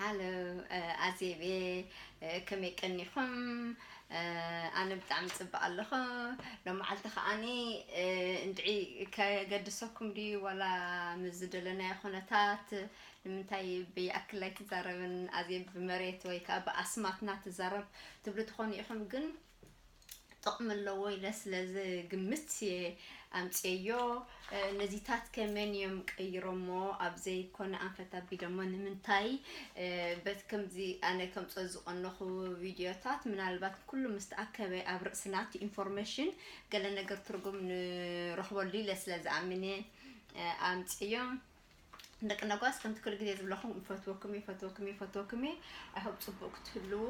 ሃሎ፣ ኣዜብ እየ። ከመይ ቀኒኹም? ኣነ ብጣዕሚ ጽብቕ ኣለኹ። ሎመዓልቲ ከዓኒ እንድዒ ከገድሰኩም ድዩ ዋላ ምስ ዝደለናዮ ኩነታት? ንምንታይ ብይኣክል ኣይትዛረብን ኣዜብ፣ ብመሬት ወይ ከዓ ብኣስማትና ትዛረብ ትብሉ ትኾኑ ኢኹም። ግን ጥቕሚ ኣለዎ ኢለ ስለ ዝግምት እየ ኣምፅየዮ። ነዚታት ከ መን እዮም ቀይሮሞ? ኣብ ዘይኮነ ኣንፈት ኣቢሎሞ ንምንታይ? በት ከምዚ ኣነ ከምፅኦ ዝቐነኹ ቪድዮታት ምናልባት ኩሉ ምስ ተኣከበ ኣብ ርእስና እቲ ኢንፎርሜሽን ገለ ነገር ትርጉም ንረኽበሉ ኢለ ስለ ዝኣምን እየ ኣምፅዮ። ደቂ ነጓስ ከምቲ ኩሉ ግዜ ዝብለኹም ይፈትወኩም እየ፣ ይፈትወኩም እየ፣ ይፈትወኩም እየ። ኣይሆብ ፅቡቅ ክትህልዉ።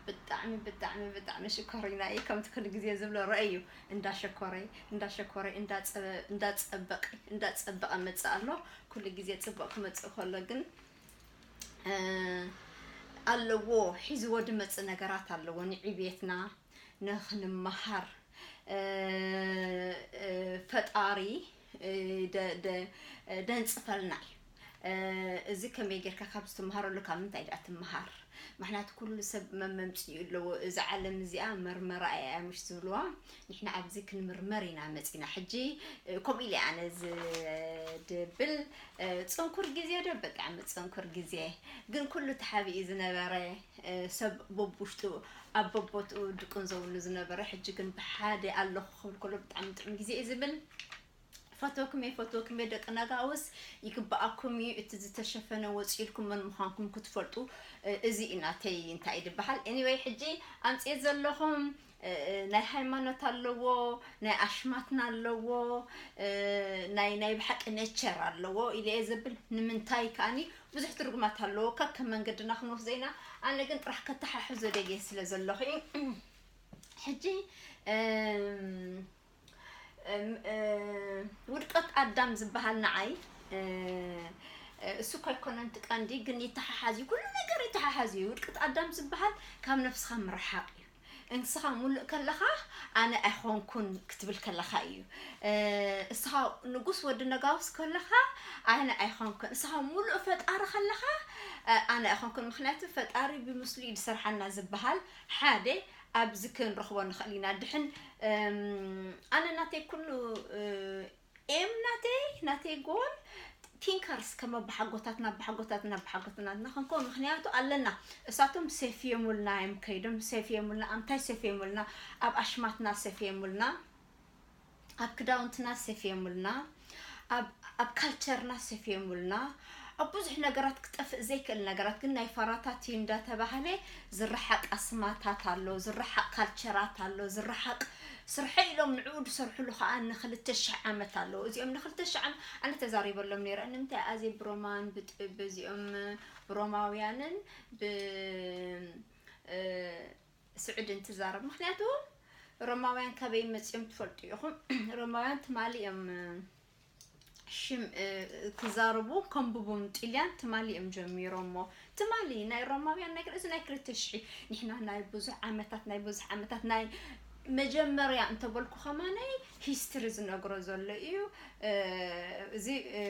ብጣዕሚ ብጣዕሚ ብጣዕሚ ሽኮሪና እየ። ከምቲ ኩሉ ግዜ ዝብሎ ረእዩ እንዳሸኮረ እንዳሸኮረ እንዳፀበ- እንዳፀበቀ እንዳፀበቀ መፅእ ኣሎ። ኩሉ ግዜ ፅቡቅ ክመፅእ ከሎ ግን እ፣ ኣለዎ፣ ሒዝዎ ድመፅእ ነገራት ኣለዎ። ንዕብየትና ንክንመሃር እ፣ እ፣ ፈጣሪ እ፣ ደ- ደ- ደንፅፈልና እዩ። እ፣ እዚ ከመይ ጌርካ ካብ ዝትምሃረሉ ካብ ምንታይ ደኣ ትምሃር? ምክንያቱ ኩሉ ሰብ መመምፅኡ ኣለዎ። እዚ ዓለም እዚኣ መርመራ እያ ምሽ ዝብልዋ። ንሕና ኣብዚ ክንምርመር ኢና መፂና። ሕጂ እ፣ ከምኡ ኢለ ኣነ ዝድብል እ፣ ፅንኩር ግዜ ዶ ብጣዕሚ ፅንኩር ግዜ። ግን ኩሉ ተሓቢኡ ዝነበረ እ፣ ሰብ በብውሽጡ ኣብ በቦትኡ ድቁን ዘብሉ ዝነበረ ሕጂ ግን ብሓደ ኣለኹ ክብል ከሎ ብጣዕሚ ጥዑም ግዜ እዩ ዝብል። ፈትወኩም እየ፣ ፈትወኩም እየ ደቂ ነጋውስ። ይግበኣኩም እዩ እቲ ዝተሸፈነ ወፂኡ ኢልኩም መን ምዃንኩም ክትፈልጡ። እ፣ እዚ እዩ ናተይ እንታይ እዩ ዝበሃል። Anyway ሕጂ ኣምፅኤ ዘለኹም እ፣ ናይ ሃይማኖት ኣለዎ፣ ናይ ኣሽማትና ኣለዎ፣ እ፣ ናይ ናይ ብሓቂ ኔቸር ኣለዎ ኢለ እየ ዘብል። ንምንታይ ከኣኒ ብዙሕ ትርጉማት ኣለዎ። ከከም መንገድና ክንወስዶ ኢና። ኣነ ግን ጥራሕ ከተሓሕዞ ደልየ ስለ ዘለኹ እዩ። ሕጂ እም፣ እም፣ እ፣ ውድቀት ኣዳም ዝበሃል ንዓይ እ፣ እ፣ እሱ እኮ ኣይኮነን እቲ ቀንዲ፣ ግን ይተሓሓዝ እዩ። ኩሉ ነገር ይተሓሓዝ እዩ። ውድቀት ኣዳም ዝበሃል ካብ ነብስኻ ምርሓቕ እዩ። እንስኻ ሙሉእ ከለኻ ኣነ ኣይኾንኩን ክትብል ከለኻ እዩ። እ፣ እስኻ ንጉስ ወዲ ነጋውስ ከለኻ ኣነ ኣይኾንኩን። እስኻ ሙሉእ ፈጣሪ ከለኻ እ፣ ኣነ ኣይኾንኩን። ምኽንያቱ ፈጣሪ ብምስሉ እዩ ዝሰርሓና ዝበሃል ሓደ ኣብዚ ክንረኽቦ ንኽእል ኢና። ድሕን እም፣ ኣነ ናተይ ኩሉ እ፣ ኤም ናተይ ናተይ ጎል ቲንከርስ ከም ኣባሓጎታትና ኣባሓጎታትና ኣባሓጎታትና ክንከውን ምኽንያቱ ኣለና። እሳቶም ሴፍ የሙልና እዮም ከይዶም ሴፍ የሙልና። ኣምታይ ሴፍ የሙልና? ኣብ ኣሽማትና ሴፍ የሙልና፣ ኣብ ክዳውንትና ሴፍ የሙልና፣ ኣብ ኣብ ካልቸርና ሴፍ የሙልና። ኣብ ብዙሕ ነገራት ክጠፍእ ዘይክእል ነገራት ግን ናይ ፋራታት እዩ እንዳተባህለ ዝረሓቅ ኣስማታት ኣሎ፣ ዝረሓቅ ካልቸራት ኣሎ፣ ዝረሓቅ ስርሐ ኢሎም ንዕኡ ዝሰርሕሉ ከዓ ንክልተ ሽሕ ዓመት ኣለዎ። እዚኦም ንክልተ ሽሕ ዓመት ኣነ ተዛሪበሎም ነይረ። ንምንታይ ኣዜ ብሮማን ብጥ- በዚኦም ብሮማውያንን ብ እ፣ ስዑድን ትዛረብ? ምክንያቱ ሮማውያን ካበይ መፅኦም ትፈልጡ ኢኹም። ሮማውያን ትማሊ እዮም እ፣ ሽም እ፣ ክዛረቡ ከንብቡን ጥልያን ትማሊ እዮም ጀሚሮሞ። ትማሊ ናይ ሮማውያን ነገር እዚ ናይ ክልተ ሽሕ ንሕና ናይ ብዙሕ ዓመታት ናይ ብዙሕ ዓመታት ናይ መጀመርያ እንተበልኩ ከማነይ ሂስትሪ ዝነግሮ ዘሎ እዩ። እ፣ እዚ እ፣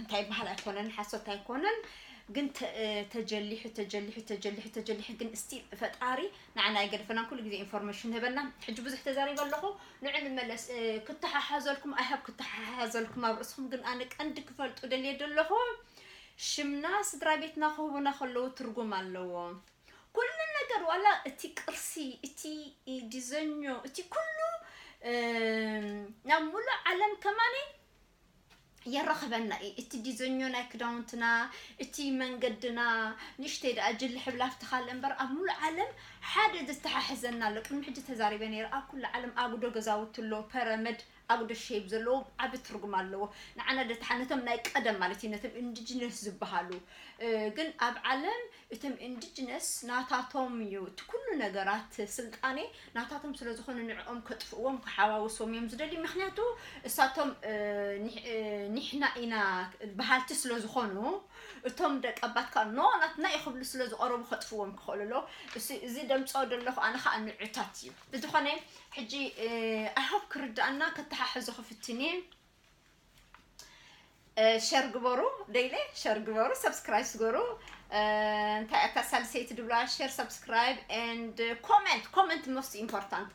እንታይ ይበሃል ኣይኮነን፣ ሓሶት ኣይኮነን። ግን ተ- እ፣ ተጀሊሑ ተጀሊሑ ተጀሊሑ ተጀሊሑ ግን ስቲል ፈጣሪ ንዓና ኣይገድፈናን። ኩሉ ግዜ ኢንፎርሜሽን ህበና። ሕጂ ብዙሕ ተዛሪበ ኣለኹ። ንዑ ንመለስ። እ፣ ክተሓሓዘልኩም፣ ኣይሃብ ክተሓሓዘልኩም ኣብ ርእስኹም። ግን ኣነ ቀንዲ ክፈልጡ ደልየ ዘለኹ ሽምና ስድራ ቤትና ክህቡና ከለዉ ትርጉም ኣለዎ። ኩሉ ነገር ዋላ እቲ ቅርሲ፣ እቲ ዲዘኞ፣ እቲ ኩሉ እ፣ ናብ ሙሉእ ዓለም ከማነ የራኽበና እዩ። እቲ ዲዘኞ ናይ ክዳውንትና፣ እቲ መንገድና፣ ንእሽተይ ደኣ ጅልሕ ብላፍቲ ካልእ እምበር ኣብ ሙሉእ ዓለም ሓደ ዝተሓሕዘና ኣሎ። ቅድሚ ሕጂ ተዛሪበ ነይረ። ኣብ ኩሉ ዓለም ኣጉዶ ገዛውቲ ኣሎ፣ ፐረመድ ኣጉዶ ሼፕ ዘለዎ ዓቢ ትርጉም ኣለዎ። ንዓና ደተሓ ነቶም ናይ ቀደም ማለት እዩ፣ ነቶም ኢንዲጂነስ ዝበሃሉ እ፣ ግን ኣብ ዓለም እቶም ኢንዲጂነስ ናታቶም እዩ እቲ ኩሉ ነገራት ስልጣኔ ናታቶም ስለ ዝኾነ ንዕኦም ከጥፍእዎም ክሓዋውስዎም እዮም ዝደልዩ። ምክንያቱ እሳቶም እ፣ ኒሕ- እ፣ ኒሕና ኢና በሃልቲ ስለ ዝኾኑ እቶም ደቀባት ከዓ ኖ ናትና እዩ ክብሉ ስለ ዝቐረቡ ከጥፍዎም ክኽእሉ ኣለዎ። እሱ- እዚ ደምፅኦ ዘለኹ ኣነ ከዓ ንዑታት እዩ። ብዝኾነ ሕጂ ኣይሆፕ ክርዳእና ከተሓሕዞ ክፍትን እየ። ሸር ግበሩ፣ ደይለ ሸር ግበሩ፣ ሰብስክራይብ ግበሩ። እንታይ ኣታ ሳልሰይቲ ድብላ፣ ሸር፣ ሰብስክራይብ and comment። Comment most important።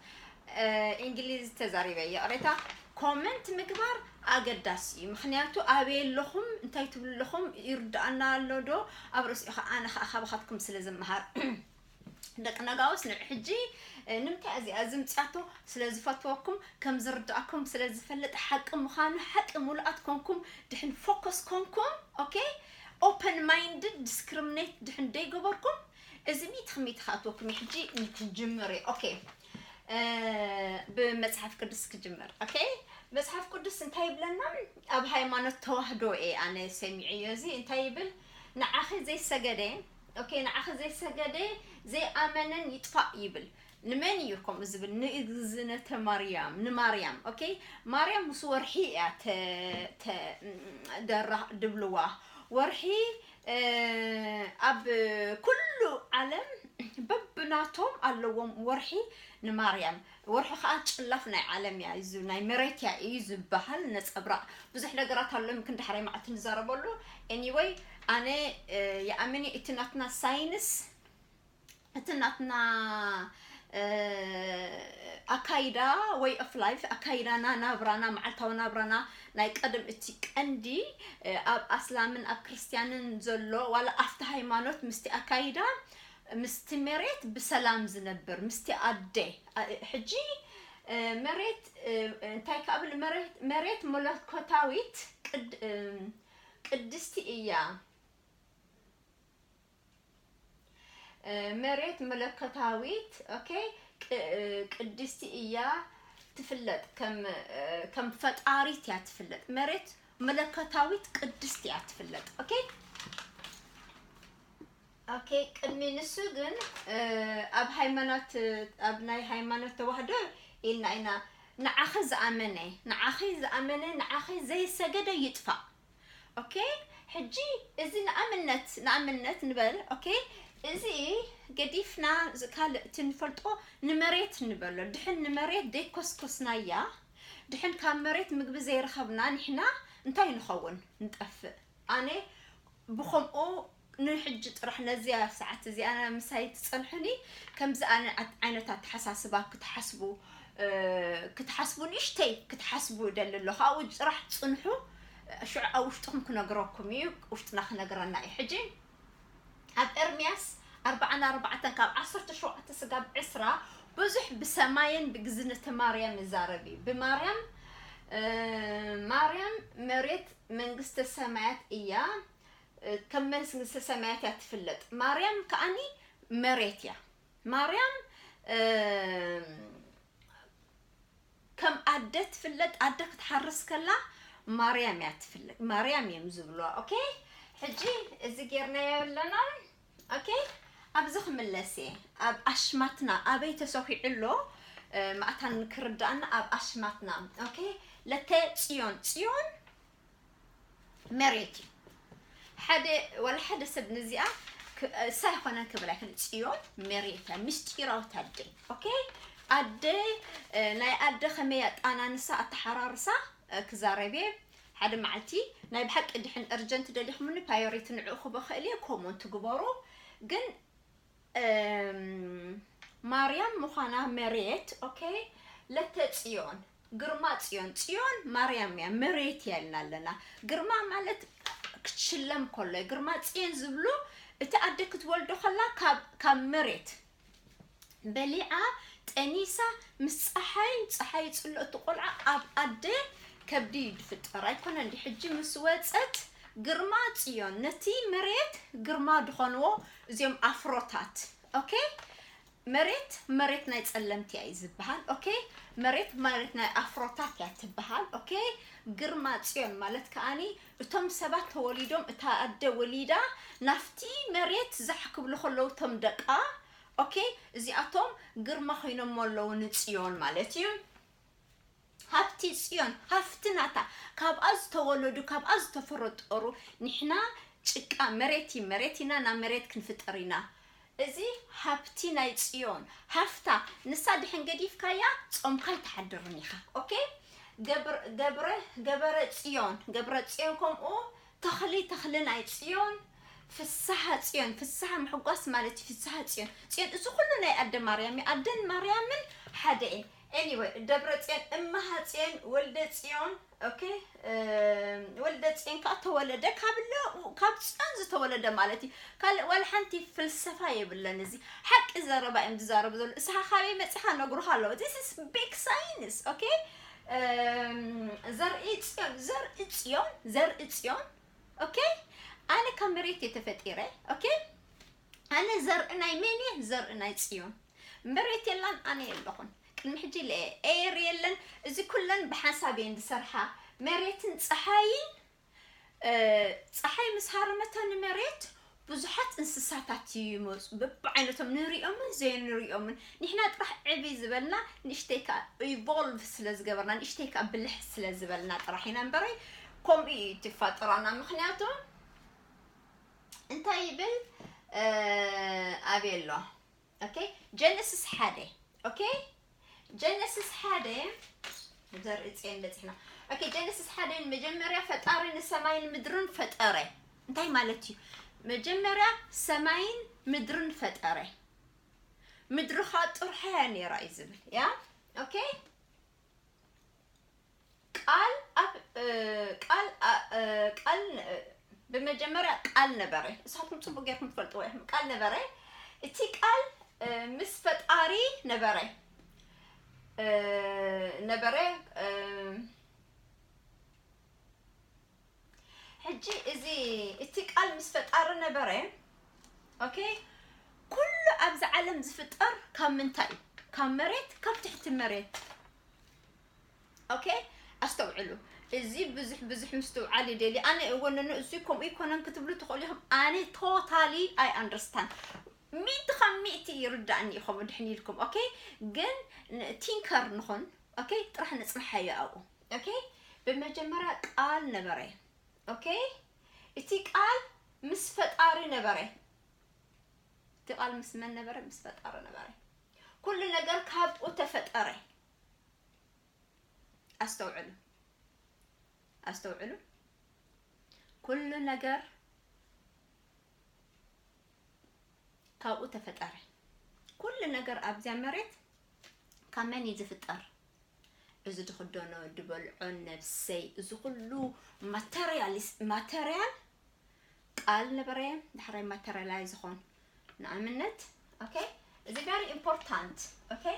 እንግሊዝ ተዛሪበ፣ ይቕሬታ። ኮመንት ምግባር ኣገዳሲ እዩ፣ ምክንያቱ ኣበይ ኣለኹም፣ እንታይ ትብሉ ኣለኹም ይርድኣና ኣሎ ዶ ኣብ ርእሲኡ ኸዓ፣ ኣነ ኸዓ ካባኻትኩም ስለ ዝመሃር። ደቂ ነጋውስ ንዕ ሕጂ ንምንታይ እዚኣ ዝምፅኣቶ? ስለ ዝፈትወኩም፣ ከም ዝርድኣኩም ስለ ዝፈልጥ፣ ሓቂ ምዃኑ ሓቂ ምሉኣት ኮንኩም፣ ድሕን ፎከስ ኮንኩም፣ ኦኬ፣ ኦፐን ማይንድድ፣ ዲስክሪሚኔት ድሕን ደይገበርኩም፣ እዚ ሚእቲ ክሚእቲ ክኣትወኩም እዩ። ሕጂ ንክንጅምር እዩ። ኦኬ፣ ብመጽሓፍ ቅዱስ ክጅምር። ኦኬ፣ መጽሓፍ ቅዱስ እንታይ ይብለና? ኣብ ሃይማኖት ተዋህዶ እየ ኣነ ሰሚዐዮ። እዚ እንታይ ይብል? ንዓኺ ዘይሰገደ፣ ኦኬ፣ ንዓኺ ዘይሰገደ ዘይኣመነን ይጥፋእ ይብል። ንመን እዩ ከምኡ ዝብል? ንእግዝእተ ማርያም፣ ንማርያም። ኦኬ፣ ማርያም ምስ ወርሒ እያ ተ- ተ- ደራ ድብልዋ። ወርሒ ኣብ ኩሉ ዓለም በብናቶም ኣለዎም ወርሒ ንማርያም። ወርሒ ከዓ ጭላፍ ናይ ዓለም እያ፣ እዩ ናይ መሬት እያ እዩ ዝበሃል። ነፀብራቕ ብዙሕ ነገራት ኣሎ፣ ምክን ዳሕራይ መዓልቲ ንዛረበሉ። Anyway፣ ኣነ ይኣምን እቲ ናትና ሳይንስ፣ እቲ ናትና ኣካይዳ፣ ወይ ኦፍ ላይፍ፣ ኣካይዳና፣ ናብራና፣ መዓልታዊ ናብራና ናይ ቀደም፣ እቲ ቀንዲ ኣብ ኣስላምን ኣብ ክርስትያንን ዘሎ፣ ዋላ ኣብቲ ሃይማኖት ምስቲ ኣካይዳ፣ ምስቲ መሬት ብሰላም ዝነብር፣ ምስቲ ኣደ። ሕጂ መሬት እንታይ ክብል፣ መሬት መለኮታዊት ቅድስቲ እያ። መሬት መለኮታዊት፣ ኦኬ፣ ቅድስቲ እያ ትፍለጥ፣ ከም ከም ፈጣሪት እያ ትፍለጥ። መሬት መለኮታዊት ቅድስቲ እያ ትፍለጥ። ኦኬ፣ ኦኬ። ቅድሚ ንሱ ግን ኣብ ሃይማኖት፣ ኣብ ናይ ሃይማኖት ተዋህዶ ኢልና ኢና፣ ንዓኺ ዝኣመነ፣ ንዓኺ ዝኣመነ፣ ንዓኺ ዘይሰገደ ይጥፋእ። ኦኬ፣ ሕጂ እዚ ንኣብነት፣ ንኣብነት ንበል። ኦኬ፣ እዚ ገዲፍና፣ እዚ ካልእ እቲ ንፈልጦ ንመሬት ንበሎ። ድሕን ንመሬት ደይኮስኮስናያ፣ ድሕን ካብ መሬት ምግቢ ዘይረኸብና ንሕና እንታይ ንኸውን? ንጠፍእ። ኣነ ብኸምኡ ንሕጂ ጥራሕ ነዚኣ ሰዓት እዚኣ ምሳይ ትጸንሑኒ፣ ከምዚ ኣነ ዓይነት ኣተሓሳስባ ክትሓስቡ፣ ክትሓስቡ፣ ንእሽተይ ክትሓስቡ እደሊ ኣለኹ። ኣብኡ ጥራሕ ጽንሑ፣ ሽዑ ኣብ ውሽጥኹም ክነግረኩም እዩ፣ ውሽጥና ክነግረና እዩ። ሕጂ ኣብ ኤርምያስ ኣርብዓን ኣርባዕተን ካብ ዓሰርተ ሸውዓተ ስጋብ ዕስራ ብዙሕ ብሰማይን ብግዝነተ ማርያም ይዛረብ እዩ። ብማርያም፣ ማርያም መሬት መንግስተ ሰማያት እያ፣ ከም መንግስተ ሰማያት እያ ትፍለጥ። ማርያም ከኣኒ መሬት እያ። ማርያም ከም ኣደ ትፍለጥ። ኣደ ክትሓርስ ከላ ማርያም እያ ትፍለጥ። ማርያም እዮም ዝብልዋ። ኦኬ፣ ሕጂ እዚ ጌርናዮ ኣለና። ኦኬ፣ ኣብዚ ክምለስ እየ። ኣብ ኣሽማትና ኣበይ ተሰኺዑ ኣሎ? ማእታን ክርዳእና ኣብ ኣሽማትና። ኦኬ፣ ለተ ጽዮን፣ ጽዮን መሬት እዩ። ሓደ፣ ዋላ ሓደ ሰብ ነዚኣ እሳ ይኮነን ክብል ኣይክእል። ጽዮን መሬት እያ፣ ምስጢራዊት ኣደ። ኦኬ፣ ኣደ ናይ ኣደ ከመይ ኣጣናንሳ ኣተሓራርሳ ክዛረብ እየ ሓደ መዓልቲ። ናይ ብሓቂ ድሕን እርጀንት ደሊኹምኒ ፓዮሪቲ ንዕኡ ክበ ክእል እየ፣ ኮመንት ግበሩ። ግን ማርያም ምዃና መሬት። ኦኬ፣ ለተ ጽዮን፣ ግርማ ጽዮን፣ ጽዮን ማርያም እያ፣ መሬት እያ ኢልና ኣለና። ግርማ ማለት ክትሽለም ከሎ፣ ግርማ ጽዮን ዝብሉ እቲ ኣደ ክትወልዶ ከላ ካብ፣ ካብ መሬት በሊዓ ጠኒሳ ምስ ጸሓይ፣ ጸሓይ ይጽሎ እቲ ቆልዓ ኣብ ኣደ ከብዲ እዩ ዝፍጠር። ኣይኮነ እንዲ ሕጂ ምስ ወጸት ግርማ ጽዮን ነቲ መሬት ግርማ ድኾንዎ እዚኦም ኣፍሮታት። ኦኬ፣ መሬት፣ መሬት ናይ ጸለምቲ እያ እዩ ዝበሃል። ኦኬ፣ መሬት፣ መሬት ናይ ኣፍሮታት እያ ትበሃል። ኦኬ፣ ግርማ ጽዮን ማለት ከኣኒ እቶም ሰባት ተወሊዶም፣ እታ ኣደ ወሊዳ ናፍቲ መሬት ዛሕ ክብሉ ከለዉ እቶም ደቃ፣ ኦኬ፣ እዚኣቶም ግርማ ኮይኖም ኣለዉ ንጽዮን ማለት እዩ። ሃብቲ ጽዮን፣ ሃፍቲ ናታ፣ ካብኣ ዝተወለዱ፣ ካብኣ ዝተፈረጠሩ፣ ንሕና ጭቃ መሬት እዩ፣ መሬት ኢና፣ ናብ መሬት ክንፍጠር ኢና። እዚ ሃብቲ ናይ ጽዮን፣ ሃፍታ፣ ንሳ ድሕን ገዲፍካያ፣ ጾምካ ኣይትሓድርን ኢኻ። ኦኬ? ገብረ ገበረ ጽዮን፣ ገብረ ጽዮን፣ ከምኡ ተኽሊ፣ ተኽሊ ናይ ጽዮን፣ ፍስሃ ጽዮን፣ ፍስሃ ምሕጓስ ማለት እዩ። ፍስሃ ጽዮን፣ ጽዮን፣ እዚ ኩሉ ናይ ኣደ ማርያም እዩ። ኣደን ማርያምን ሓደ እየን። Anyway፣ ደብረ ጽዮን፣ እመሃ ጽዮን፣ ወልደ ጽዮን፣ okay፣ ወልደ ጽዮን ከዓ ተወለደ ካብ ካብ ጽዮን ዝተወለደ ማለት እዩ። ካልእ ዋላ ሓንቲ ፍልሰፋ የብለን። እዚ ሓቂ ዘረባ እዮም ዝዛረቡ ዘሎ። እስኻ ካበይ መጺኻ ነግሩኻ ኣለዎ። This is big science, okay? ዘርኢ ጽዮን፣ ዘርኢ ጽዮን፣ ዘርኢ ጽዮን፣ okay? ኣነ ካብ መሬት እየ ተፈጢረ፣ okay? ኣነ ዘርኢ ናይ መን እየ? ዘርኢ ናይ ጽዮን። መሬት የላን፣ ኣነ የለኹን። ቅድሚ ሕጂ ለ-፣ ኤር የለን። እዚ ኩለን ብሓንሳብ እየን ዝሰርሓ። መሬትን ፀሓይን፣ እ፣ ፀሓይ ምስ ሃረመታ ንመሬት ብዙሓት እንስሳታት ይመፁ። በብዓይነቶም ንሪኦምን ዘይንሪኦምን። ንሕና ጥራሕ ዕብይ ዝበልና ንእሽተይ ከዓ ኢቮልቭ ስለ ዝገበርና፣ ንእሽተይ ከዓ ብልሕ ስለ ዝበልና ጥራሕ ኢና እምበረይ ከምኡ እዩ ትፋጠራና። ምኽንያቱ እንታይ ይብል፣ እ፣ ኣበይ ኣሎ? Okay፣ ጀነሲስ ሓደ። Okay፣ ጀነሲስ ሓደ፣ ዘርኢ ጽዮን በጺሕና። Okay፣ ጀነሲስ ሓደ፣ መጀመርያ ፈጣሪ ንሰማይን ምድርን ፈጠረ። እንታይ ማለት እዩ? መጀመርያ ሰማይን ምድርን ፈጠረ። ምድሪ ኸኣ ጥርሑ እያ ነይራ እዩ ዝብል። ያ? Okay? ቃል ኣብ፣ እ፣ ቃል ኣ-፣ እ፣ ቃል ን-፣ እ፣ ብመጀመርያ ቃል ነበረ። ንስኻትኩም ጽቡቕ ጌርኩም ትፈልጥዎ ኢኹም። ቃል ነበረ። እቲ ቃል፣ እ፣ ምስ ፈጣሪ ነበረ። እ፣ ነበረ። እ፣ ሕጂ እዚ፣ እቲ ቃል ምስ ፈጣሪ ነበረ። Okay? ኩሉ ኣብዚ ዓለም ዝፍጠር ካብ ምንታይ እዩ? ካብ መሬት፣ ካብ ትሕቲ መሬት። Okay? ኣስተውዕሉ። እዚ ብዙሕ፣ ብዙሕ ምስትውዓል ይደሊ። ኣነ እወ፣ ኖ፣ ኖ፣ እዚ ከምኡ ይኮነን ክትብሉ ትኽእሉ ኢኹም። ኣነ totally I understand። ሚእቲ ካብ ሚእቲ ይርዳእኒ እዩ ከምኡ ድሕን ኢልኩም። Okay? ግን ን-፣ ቲንከር ንኹን። Okay? ጥራሕ ነጽንሓዮ ኣብኡ። Okay? ብመጀመርያ ቃል ነበረ። Okay? እቲ ቃል ምስ ፈጣሪ ነበረ። እቲ ቃል ምስ መን ነበረ? ምስ ፈጣሪ ነበረ። ኩሉ ነገር ካብኡ ተፈጠረ። ኣስተውዕሉ። ኣስተውዕሉ። ኩሉ ነገር ካብኡ ተፈጠረ። ኩሉ ነገር ኣብዚያ መሬት ካብ መን እዩ ዝፍጠር? እዚ ድኽደኖ፣ ድበልዖ፣ ነብሰይ፣ እዚ ኩሉ ማተርያሊስ-፣ ማተርያል ቃል ነበረ፣ ዳሕራይ ማተርያላይዝ ዝኾን። ንኣብነት፣ okay? እዚ very important, okay?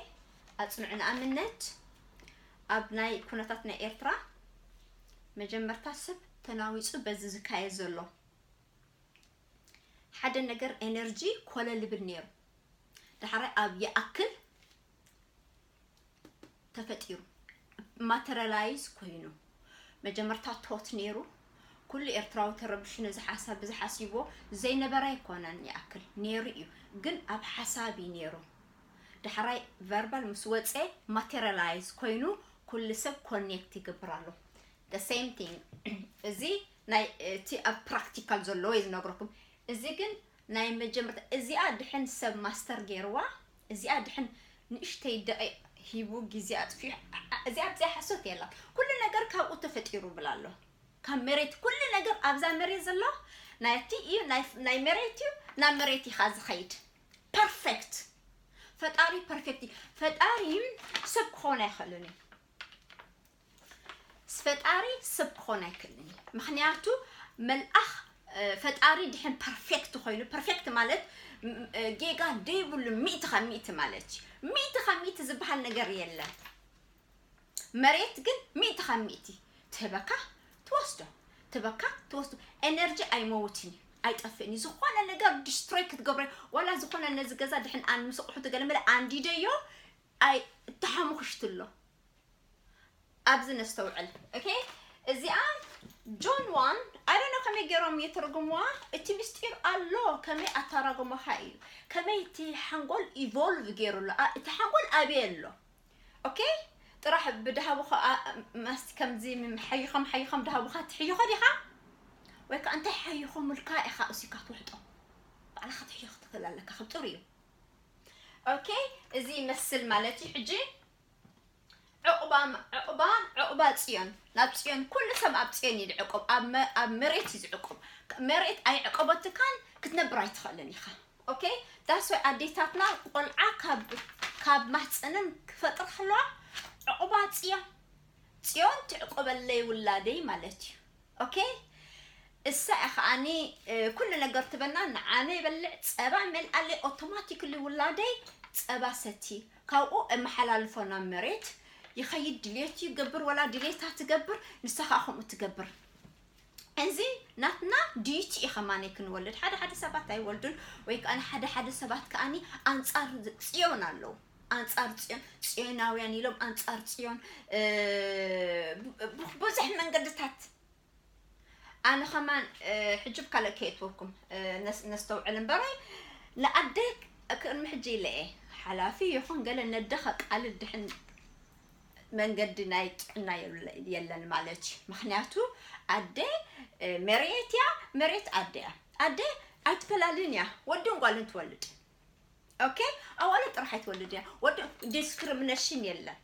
ኣጽንዑ። ንኣብነት፣ ኣብ ናይ ኩነታት ናይ ኤርትራ መጀመርታ ሰብ ተናዊጹ በዚ ዝካየድ ዘሎ ሓደ ነገር ኤነርጂ ኮለል ይብል ነይሩ። ዳሕራይ ኣብ ይኣክል ተፈጢሩ፣ ማተርያላይዝ ኮይኑ። መጀመርታ ቶት ነይሩ። ኩሉ ኤርትራዊ ተረቢሹ ነዚ ሓሳብ፣ እዚ ሓሲብዎ ዘይነበረ ኣይኮነን፣ ይኣክል ነይሩ እዩ፣ ግን ኣብ ሓሳብ እዩ ነይሩ። ዳሕራይ ቨርባል ምስ ወፀ ማተርያላይዝ ኮይኑ ኩሉ ሰብ ኮኔክት ይገብር ኣሎ። The same thing። እዚ ናይ እቲ ኣብ ፕራክቲካል ዘለዎ እዩ ዝነግረኩም። እዚ ግን ናይ መጀመርታ እዚኣ ድሕን ሰብ ማስተር ገይርዋ፣ እዚኣ ድሕን ንእሽተይ ደቂቕ ሂቡ ግዜ ኣጥፊኡ፣ ኣ-፣ ኣ-፣ እዚኣ ብዘይ ሓሶት የላ። ኩሉ ነገር ካብኡ ተፈጢሩ ብላ ኣሎ። ካብ መሬት፣ ኩሉ ነገር ኣብዛ መሬት ዘሎ ናይቲ እዩ፣ ናይ፣ ናይ መሬት እዩ፣ ናብ መሬት ኢኻ ዝኸይድ። ፐርፌክት። ፈጣሪ ፐርፌክት እዩ። ፈጣሪ ሰብ ክኾን ኣይኽእልን እዩ። ፈጣሪ ሰብ ክኾን ኣይክእልን እዩ። ምኽንያቱ መልኣኽ፣ እ፣ ፈጣሪ ድሕን ፐርፌክት ኮይኑ፣ ፐርፌክት ማለት፣ ም-፣ እ፣ ጌጋ ደይብሉ ሚእቲ ካብ ሚእቲ ማለት እዩ። ሚእቲ ካብ ሚእቲ ዝበሃል ነገር የለን። መሬት ግን ሚእቲ ካብ ሚእቲ ትህበካ፣ ትወስዶ፣ ትህበካ፣ ትወስዶ። ኤነርጂ ኣይመውትን እዩ፣ ኣይጠፍእን እዩ። ዝኾነ ነገር ዲስትሮይ ክትገብሮ፣ ዋላ ዝኾነ ነዚ ገዛ ድሕን ኣን ምስ ኣቑሑቱ ገለ መለ ኣንዲደዮ፣ ኣይ፣ ተሓሙኽሽትሎ። ኣብዚ ነስተውዕል። ኦኬ፣ እዚኣ ጆን ዋን፣ I don't know ከመይ ገይሮም የተርጉምዋ። እቲ ምስጢር ኣሎ፣ ከመይ ኣተራጉማኻ እዩ፣ ከመይ እቲ ሓንጎል ኢቮልቭ ገይሩ ኣሎ። ኣ-፣ እቲ ሓንጎል ኣበይ ኣሎ? ኦኬ፣ ጥራሕ ብድሃቡ ኸ-፣ ኣ-፣ ማስቲ ከምዚ ም-፣ ሓይኾም፣ ሓይኾም ድሃቡኻ ትሕይኾ ዲኻ? ወይ ከኣ እንታይ ሓይኾምልካ ኢኻ እሲካ ትውሕጦ? ባዕልኻ ትሕይኽ ትኽእል ኣለካ፣ ክጥር እዩ። ኦኬ፣ እዚ ይመስል ማለት እዩ። ሕጂ ዕቑባ ዕቑባ ዕቑባ ጽዮን ናብ ጽዮን ኩሉ ሰብ ኣብ ጽዮን እዩ ዝዕቁብ ኣብ መ- ኣብ መሬት እዩ ዝዕቁብ። መሬት ኣይዕቀበትካን ክትነብር ኣይትኽእልን ኢኻ። Okay? That's why ኣዴታትና ቆልዓ ካብ ካብ ማህፀነን ክፈጥር ከለዋ ዕቑባ ጽዮን ጽዮን ትዕቆበለይ ውላደይ ማለት እዩ። Okay? እሳ እያ ከዓኒ ኩሉ ነገር ትበና ንዓነ ይበልዕ ጸባ መልኣለይ automatically ውላደይ ጸባ ሰቲ ካብኡ እመሓላልፎ ናብ መሬት ይኸይድ ድሌት ይገብር ወላ ድሌታ ትገብር ንሳ ከዓ ከምኡ ትገብር። እዚ ናትና ዲቲ እዩ ከማነይ ክንወልድ ሓደ ሓደ ሰባት ኣይወልዱን ወይ ከዓ ሓደ ሓደ ሰባት ከዓኒ ኣንፃር ፅዮን ኣለዉ ኣንፃር ፅዮን ፅዮናውያን ኢሎም ኣንፃር ፅዮን ብዙሕ መንገድታት ኣነ ከማን ሕጂ ካልእ ከየትወኩም ነስተውዕል እምበረይ ንኣደ ቅድሚ ሕጂ ኢለ እየ ሓላፊ ይኹን ገለ ነደ ከቃልል ድሕን መንገዲ ናይ ጥዕና የለን ማለት እዩ። ምክንያቱ ኣደ መሬት እያ፣ መሬት ኣደ እያ። ኣደ ኣይትፈላልን እያ፣ ወድን ጓልን ትወልድ። Okay? ኣዋልድ ጥራሕ ኣይትወልድ እያ፣ ወዲ discrimination የለን።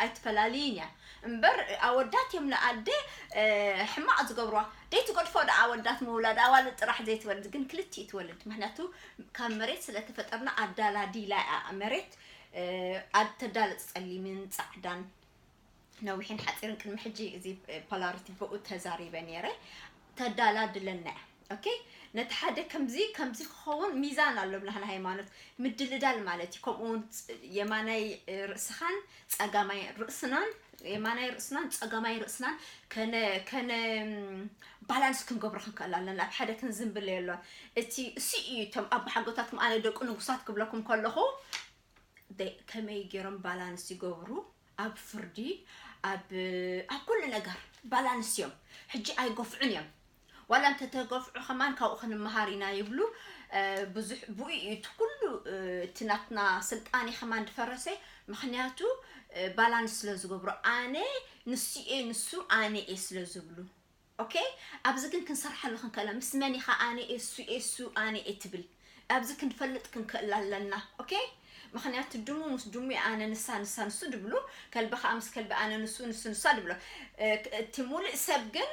ኣይትፈላልይን እያ እምበር ኣወዳት እዮም ንኣደ ሕማቕ ዝገብርዋ ዘይትገድፎ ደኣ ኣወዳት ምውላድ ኣዋልድ ጥራሕ ዘይትወልድ ግን ክልቲኡ ትወልድ ምክንያቱ ካብ መሬት ስለተፈጠርና ኣዳላዲላ እያ መሬት ተዳለፅ ፀሊምን ፃዕዳን ነዊሕን ሓፂርን ቅድሚ ሕጂ እዚ polarity ብኡ ተዛሪበ ነይረ ተዳላድለና እያ okay ነቲ ሓደ ከምዚ ከምዚ ክኸውን ሚዛን ኣሎ ብናህና ሃይማኖት ምድልዳል ማለት እዩ ከምኡ እውን የማናይ ርእስኻን ጸጋማይ ርእስናን የማናይ ርእስናን ጸጋማይ ርእስናን ከነ ከነ balance ክንገብሮ ክንክእል ኣለና ኣብ ሓደ ክንዝንብል የሎን እቲ እሱ እዩ እቶም ኣቦሓጎታትኩም ኣነ ደቂ ንጉሳት ክብለኩም ከለኹ ከመይ ገይሮም balance ይገብሩ ኣብ ፍርዲ ኣብ ኣብ ኩሉ ነገር balance እዮም ሕጂ ኣይገፍዑን እዮም ዋላ እንተተገፍዑ ከማን ካብኡ ክንመሃር ኢና ይብሉ ብዙሕ ብኡ እዩ እቲ ኩሉ እቲ ናትና ስልጣኔ ከማን ድፈረሰ ምክንያቱ balance ስለ ዝገብሩ ኣነ ንሱኤ ንሱ ኣነኤ ስለ ዝብሉ okay ኣብዚ ግን ክንሰርሓሉ ክንክእላ ምስ መን ኢኻ ኣነኤ ሱኤ ሱ ኣነኤ ትብል ኣብዚ ክንፈልጥ ክንክእል ኣለና okay ምክንያቱ ድሙ ምስ ድሙ ኣነ ንሳ ንሳ ንሱ ድብሉ ከልቢ ከዓ ምስ ከልቢ ኣነ ንሱ ንሱ ንሳ ድብሎ እቲ ሙሉእ ሰብ ግን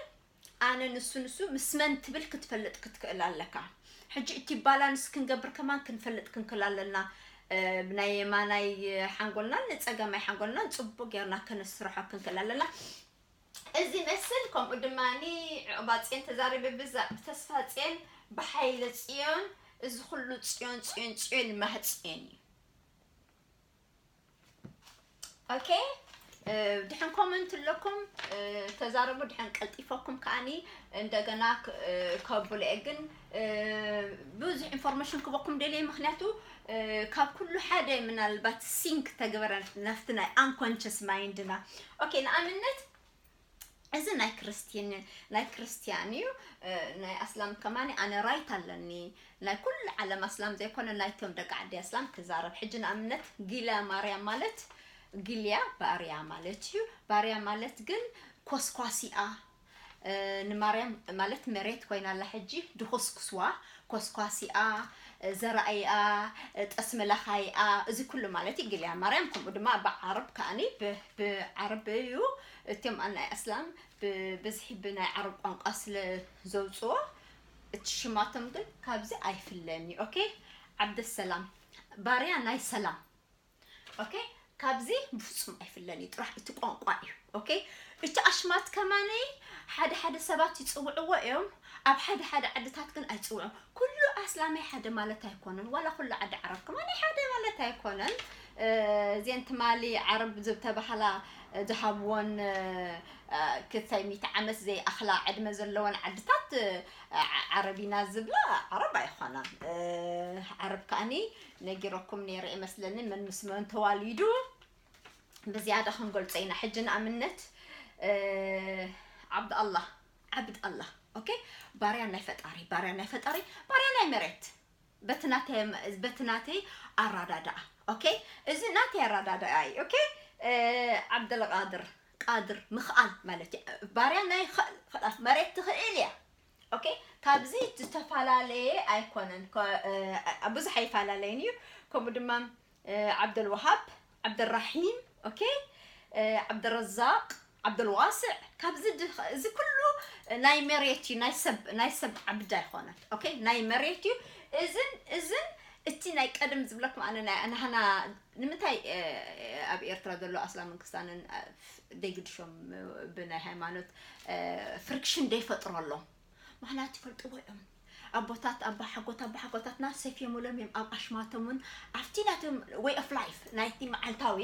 ኣነ ንሱ ንሱ ምስ መን ትብል ክትፈልጥ ክትክእል ኣለካ ሕጂ እቲ balance ክንገብር ከማን ክንፈልጥ ክንክእል ኣለና ብናይ የማናይ ሓንጎልናን ንፀገማይ ሓንጎልናን ፅቡቅ ጌርና ከነስርሖ ክንክእል ኣለና እዚ መስል ከምኡ ድማ ዕቕባ ፅዮን ተዛሪበ ብዛ ብተስፋ ፅዮን ብሓይለ ፅዮን እዚ ኩሉ ፅዮን ፅዮን ፅዮን ማህፅዮን እዩ okay ድሕን comment ኣለኩም ተዛረቡ ድሕን ቀልጢፈኩም ከዓኒ እንደገና ከብሎ እየ ግን ብዙሕ information ክበኩም ደልየ ምክንያቱ ካብ ኩሉ ሓደ ምናልባት sync ተግበረ ናፍቲ ናይ unconscious mind ና okay ንኣብነት እዚ ናይ ክርስቲን ናይ ክርስቲያን እዩ ናይ ኣስላም ከማኒ ኣነ right ኣለኒ ናይ ኩሉ ዓለም ኣስላም ዘይኮነ ናይቶም ደቂ ዓዲ ኣስላም ክዛረብ ሕጂ ንኣብነት ጊልያ ማርያም ማለት ጊልያ ባርያ ማለት እዩ ባርያ ማለት ግን ኮስኳሲኣ ንማርያም ማለት መሬት ኮይና ኣላ ሕጂ ድኹስኩስዋ ኮስኳሲኣ ዘራእያ ጠስሚ ለኻይኣ እዚ ኩሉ ማለት እዩ ግልያ ማርያም ከምኡ ድማ ብዓረብ ከዓኒ ብዓረብ እዩ እቲኦም ናይ ኣስላም ብብዝሒ ብናይ ዓረብ ቋንቋ ስለ ዘውፅዎ እቲ ሽማቶም ግን ካብዚ ኣይፍለን እዩ okay ዓብደሰላም ባርያ ናይ ሰላም okay ካብዚ ብፍፁም ኣይፍለን እዩ ጥራሕ እቲ ቋንቋ እዩ okay እቲ ኣሽማት ከማነይ ሓደ ሓደ ሰባት ይፅውዕዎ እዮም ኣብ ሓደ ሓደ ዓድታት ግን ኣይፅውዑም ኩሉ ኣስላማይ ሓደ ማለት ኣይኮነን ዋላ ኩሉ ዓዲ ዓረብ ከማነይ ሓደ ማለት ኣይኮነን እዚን ትማሊ ዓረብ ዝተባህላ ዝሃብዎን ክልተ ሚእቲ ዓመት ዘይኣኽላ ዕድመ ዘለወን ዓድታት ዓረብ ኢና ዝብላ ዓረብ ኣይኾናን ዓረብ ከዓኒ ነጊረኩም ነይረ ይመስለኒ መን ምስ መን ተዋሊዱ ብዝያዳ ክንገልጾ ኢና ሕጂ ንኣብነት ዓብድ ኣላህ ዓብድ ኣላህ okay ባርያ ናይ ፈጣሪ ባርያ ናይ ፈጣሪ ባርያ ናይ መሬት በቲ ናተይ በቲ ናተይ ኣራዳድኣ okay እዚ ናተይ ኣራዳድኣ እዩ okay ዓብደልቃድር ቃድር ምኽኣል ማለት እዩ ባርያ ናይ መሬት ትኽእል እያ okay ካብዚ ዝተፈላለየ ኣይኮነን ብዙሕ ኣይፈላለየን እዩ ከምኡ ድማ ዓብደልዋሃብ ዓብደራሒም okay ዓብደረዛቅ ዓብደልዋስዕ፣ ካብዚ እዚ ኩሉ ናይ መሬት እዩ፣ ናይ ሰብ ናይ ሰብ ዓብዳ ኣይኮነን። ኦኬ፣ ናይ መሬት እዩ። እዝን እዝን እቲ ናይ ቀደም ዝብለኩም ኣነ ናይ ኣናህና ንምንታይ ኣብ ኤርትራ ዘሎ ኣስላምን ክስታንን ደይግድሾም ብናይ ሃይማኖት ፍሪክሽን ደይፈጥረሎም? ምክንያቱ ይፈልጥዎ እዮም። ኣቦታት ኣባሓጎት ኣባሓጎታትና ሰፍየሙሎም እዮም ኣብ ኣሽማቶም እውን ኣብቲ ናቶም ወይ ኦፍ ላይፍ ናይቲ መዓልታዊ።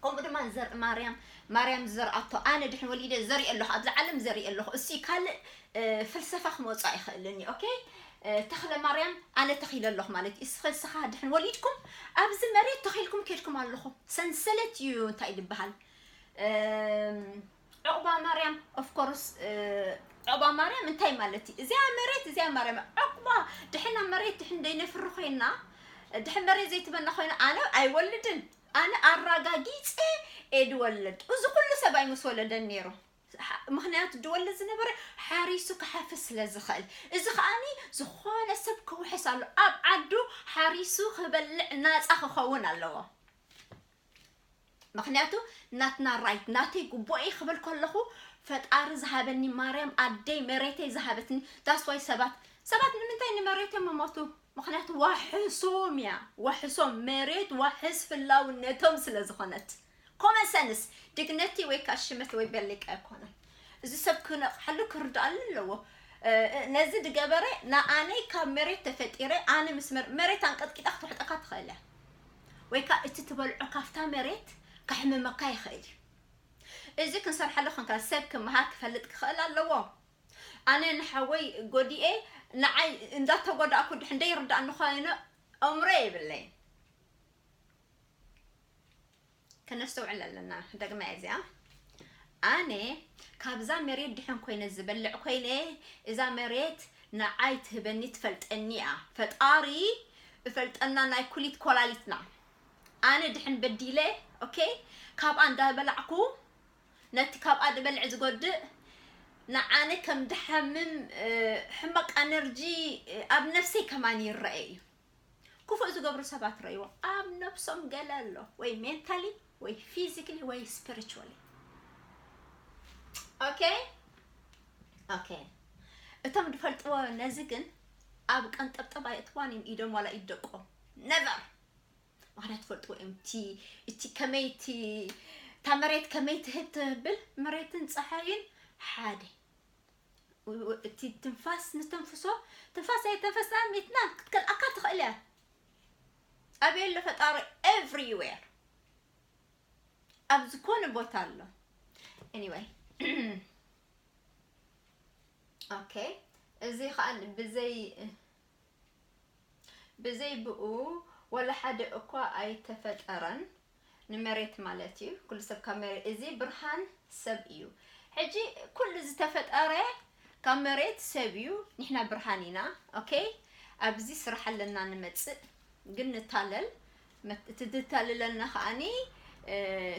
ከምኡ ድማ ዘርኢ ማርያም ማርያም ዝዘርኣቶ ኣነ ድሕን ወሊደ ዘርኢ ኣለኹ ኣብዚ ዓለም ዘርኢ ኣለኹ እሱ ካልእ ፍልሰፋ ክመፁ ኣይኽእልን እዩ። ኦኬ፣ ተኽለ ማርያም ኣነ ተኺለ ኣለኹ ማለት እዩ። እስኸ ንስኻ ድሕን ወሊድኩም ኣብዚ መሬት ተኺልኩም ከድኩም ኣለኹም። ሰንሰለት እዩ እንታይ ዝበሃል? ዑቕባ ማርያም ኦፍ ኮርስ። ዑቕባ ማርያም እንታይ ማለት እዩ? እዚኣ መሬት እዚኣ ማርያም ዑቕባ ድሕና መሬት ድሕን ደይነፍሪ ኮይና ድሕን መሬት ዘይትበና ኮይና ኣነ ኣይወልድን። ኣነ ኣራጋጊፀ እየ ድወልድ። እዚ ኩሉ ሰብኣይ ምስ ወለደን ነይሩ። ምክንያቱ ድወልድ ዝነበረ ሓሪሱ ክሓፍስ ስለ ዝኽእል። እዚ ከዓኒ ዝኾነ ሰብ ክውሕስ ኣሎ። ኣብ ዓዱ ሓሪሱ ክበልዕ ናፃ ክኸውን ኣለዎ። ምክንያቱ ናትና ራይት ናተይ ጉቦ እዩ ክብል ከለኹ ፈጣሪ ዝሃበኒ ማርያም ኣደይ መሬተይ ዝሃበትኒ። ዳስ ዋይ ሰባት ሰባት ንምንታይ ንመሬቶም መሞቱ? ምክንያቱ ዋሕሶም እያ። ዋሕሶም መሬት ዋሕስ ህላውነቶም ስለ ዝኾነት ኮመን ሰንስ ድግነቲ ወይ ከዓ ሽመት ወይ በሊቃ ኣይኮነን። እዚ ሰብ ክነቕሓሉ ክርድኣሉ ኣለዎ። ነዚ ድገበረ ንኣነይ ካብ መሬት ተፈጢረ ኣነ ምስ መሬት ኣንቀጥቂጣ ክትውሕጠካ ትኽእል እያ። ወይ ከዓ እቲ ትበልዖ ካብታ መሬት ከሕምመካ ይኽእል እዩ። እዚ ክንሰርሓሉ ክንከ ሰብ ክመሃር ክፈልጥ ክኽእል ኣለዎ። ኣነ ንሓወይ ጎዲኤ ንዓይ እንዳተጎዳእኩ ድሕን ደይርዳእኒ ኮይነ እምሮ የብለይን። ከነስተውዕል ኣለና። ደግማ እዚኣ ኣነ ካብዛ መሬት ድሕን ኮይነ ዝበልዕ ኮይነ እዛ መሬት ንዓይ ትህበኒ ትፈልጠኒ እያ። ፈጣሪ እፈልጠና ናይ ኩሊት ኮላሊትና ኣነ ድሕን በዲለ ኦኬ ካብኣ እንዳበላዕኩ ነቲ ካብኣ ዝበልዕ ዝጎድእ ንዓነ ከም ድሓምም ሕመቅ ኣነርጂ ኣብ ነፍሰይ ከማን ይረአ እዩ። ክፉእ ዝገብሩ ሰባት ረእይዎ ኣብ ነብሶም ገለ ኣሎ ወይ ሜንታሊ ወይ ፊዚክሊ ወይ ስፒሪቹዋሊ። ኦኬ ኦኬ እቶም ዝፈልጥዎ ነዚ ግን ኣብ ቀንጠብጠብ ኣየእትዋን እዮም ኢዶም ዋላ ኢድ ደቆም ነቨር። ምክንያት ትፈልጥዎ እዮም እቲ እቲ ከመይ እቲ እታ መሬት ከመይ ትህብ ትህብል መሬትን ፀሓይን ሓደ እቲ ትንፋስ ንተንፍሶ ትንፋስ ኣይተንፈስና ሚትና ክትከልኣካ ትኽእል እያ። ኣበይ ኣሎ ፈጣሪ? ኤቭሪዌር ኣብ ዝኾነ ቦታ ኣሎ። ኤኒወይ ኦኬ እዚ ከዓ ብዘይ ብዘይ ብኡ ወላ ሓደ እኳ ኣይተፈጠረን። ንመሬት ማለት እዩ። ኩሉ ሰብ ካብ መሬት እዚ ብርሃን ሰብ እዩ። ሕጂ ኩሉ ዝተፈጠረ ካብ መሬት ሰብ እዩ። ንሕና ብርሃን ኢና። ኦኬ ኣብዚ ስራሕ ኣለና ንመፅእ ግን ንታለል። እቲ ዝታልለና ከዓኒ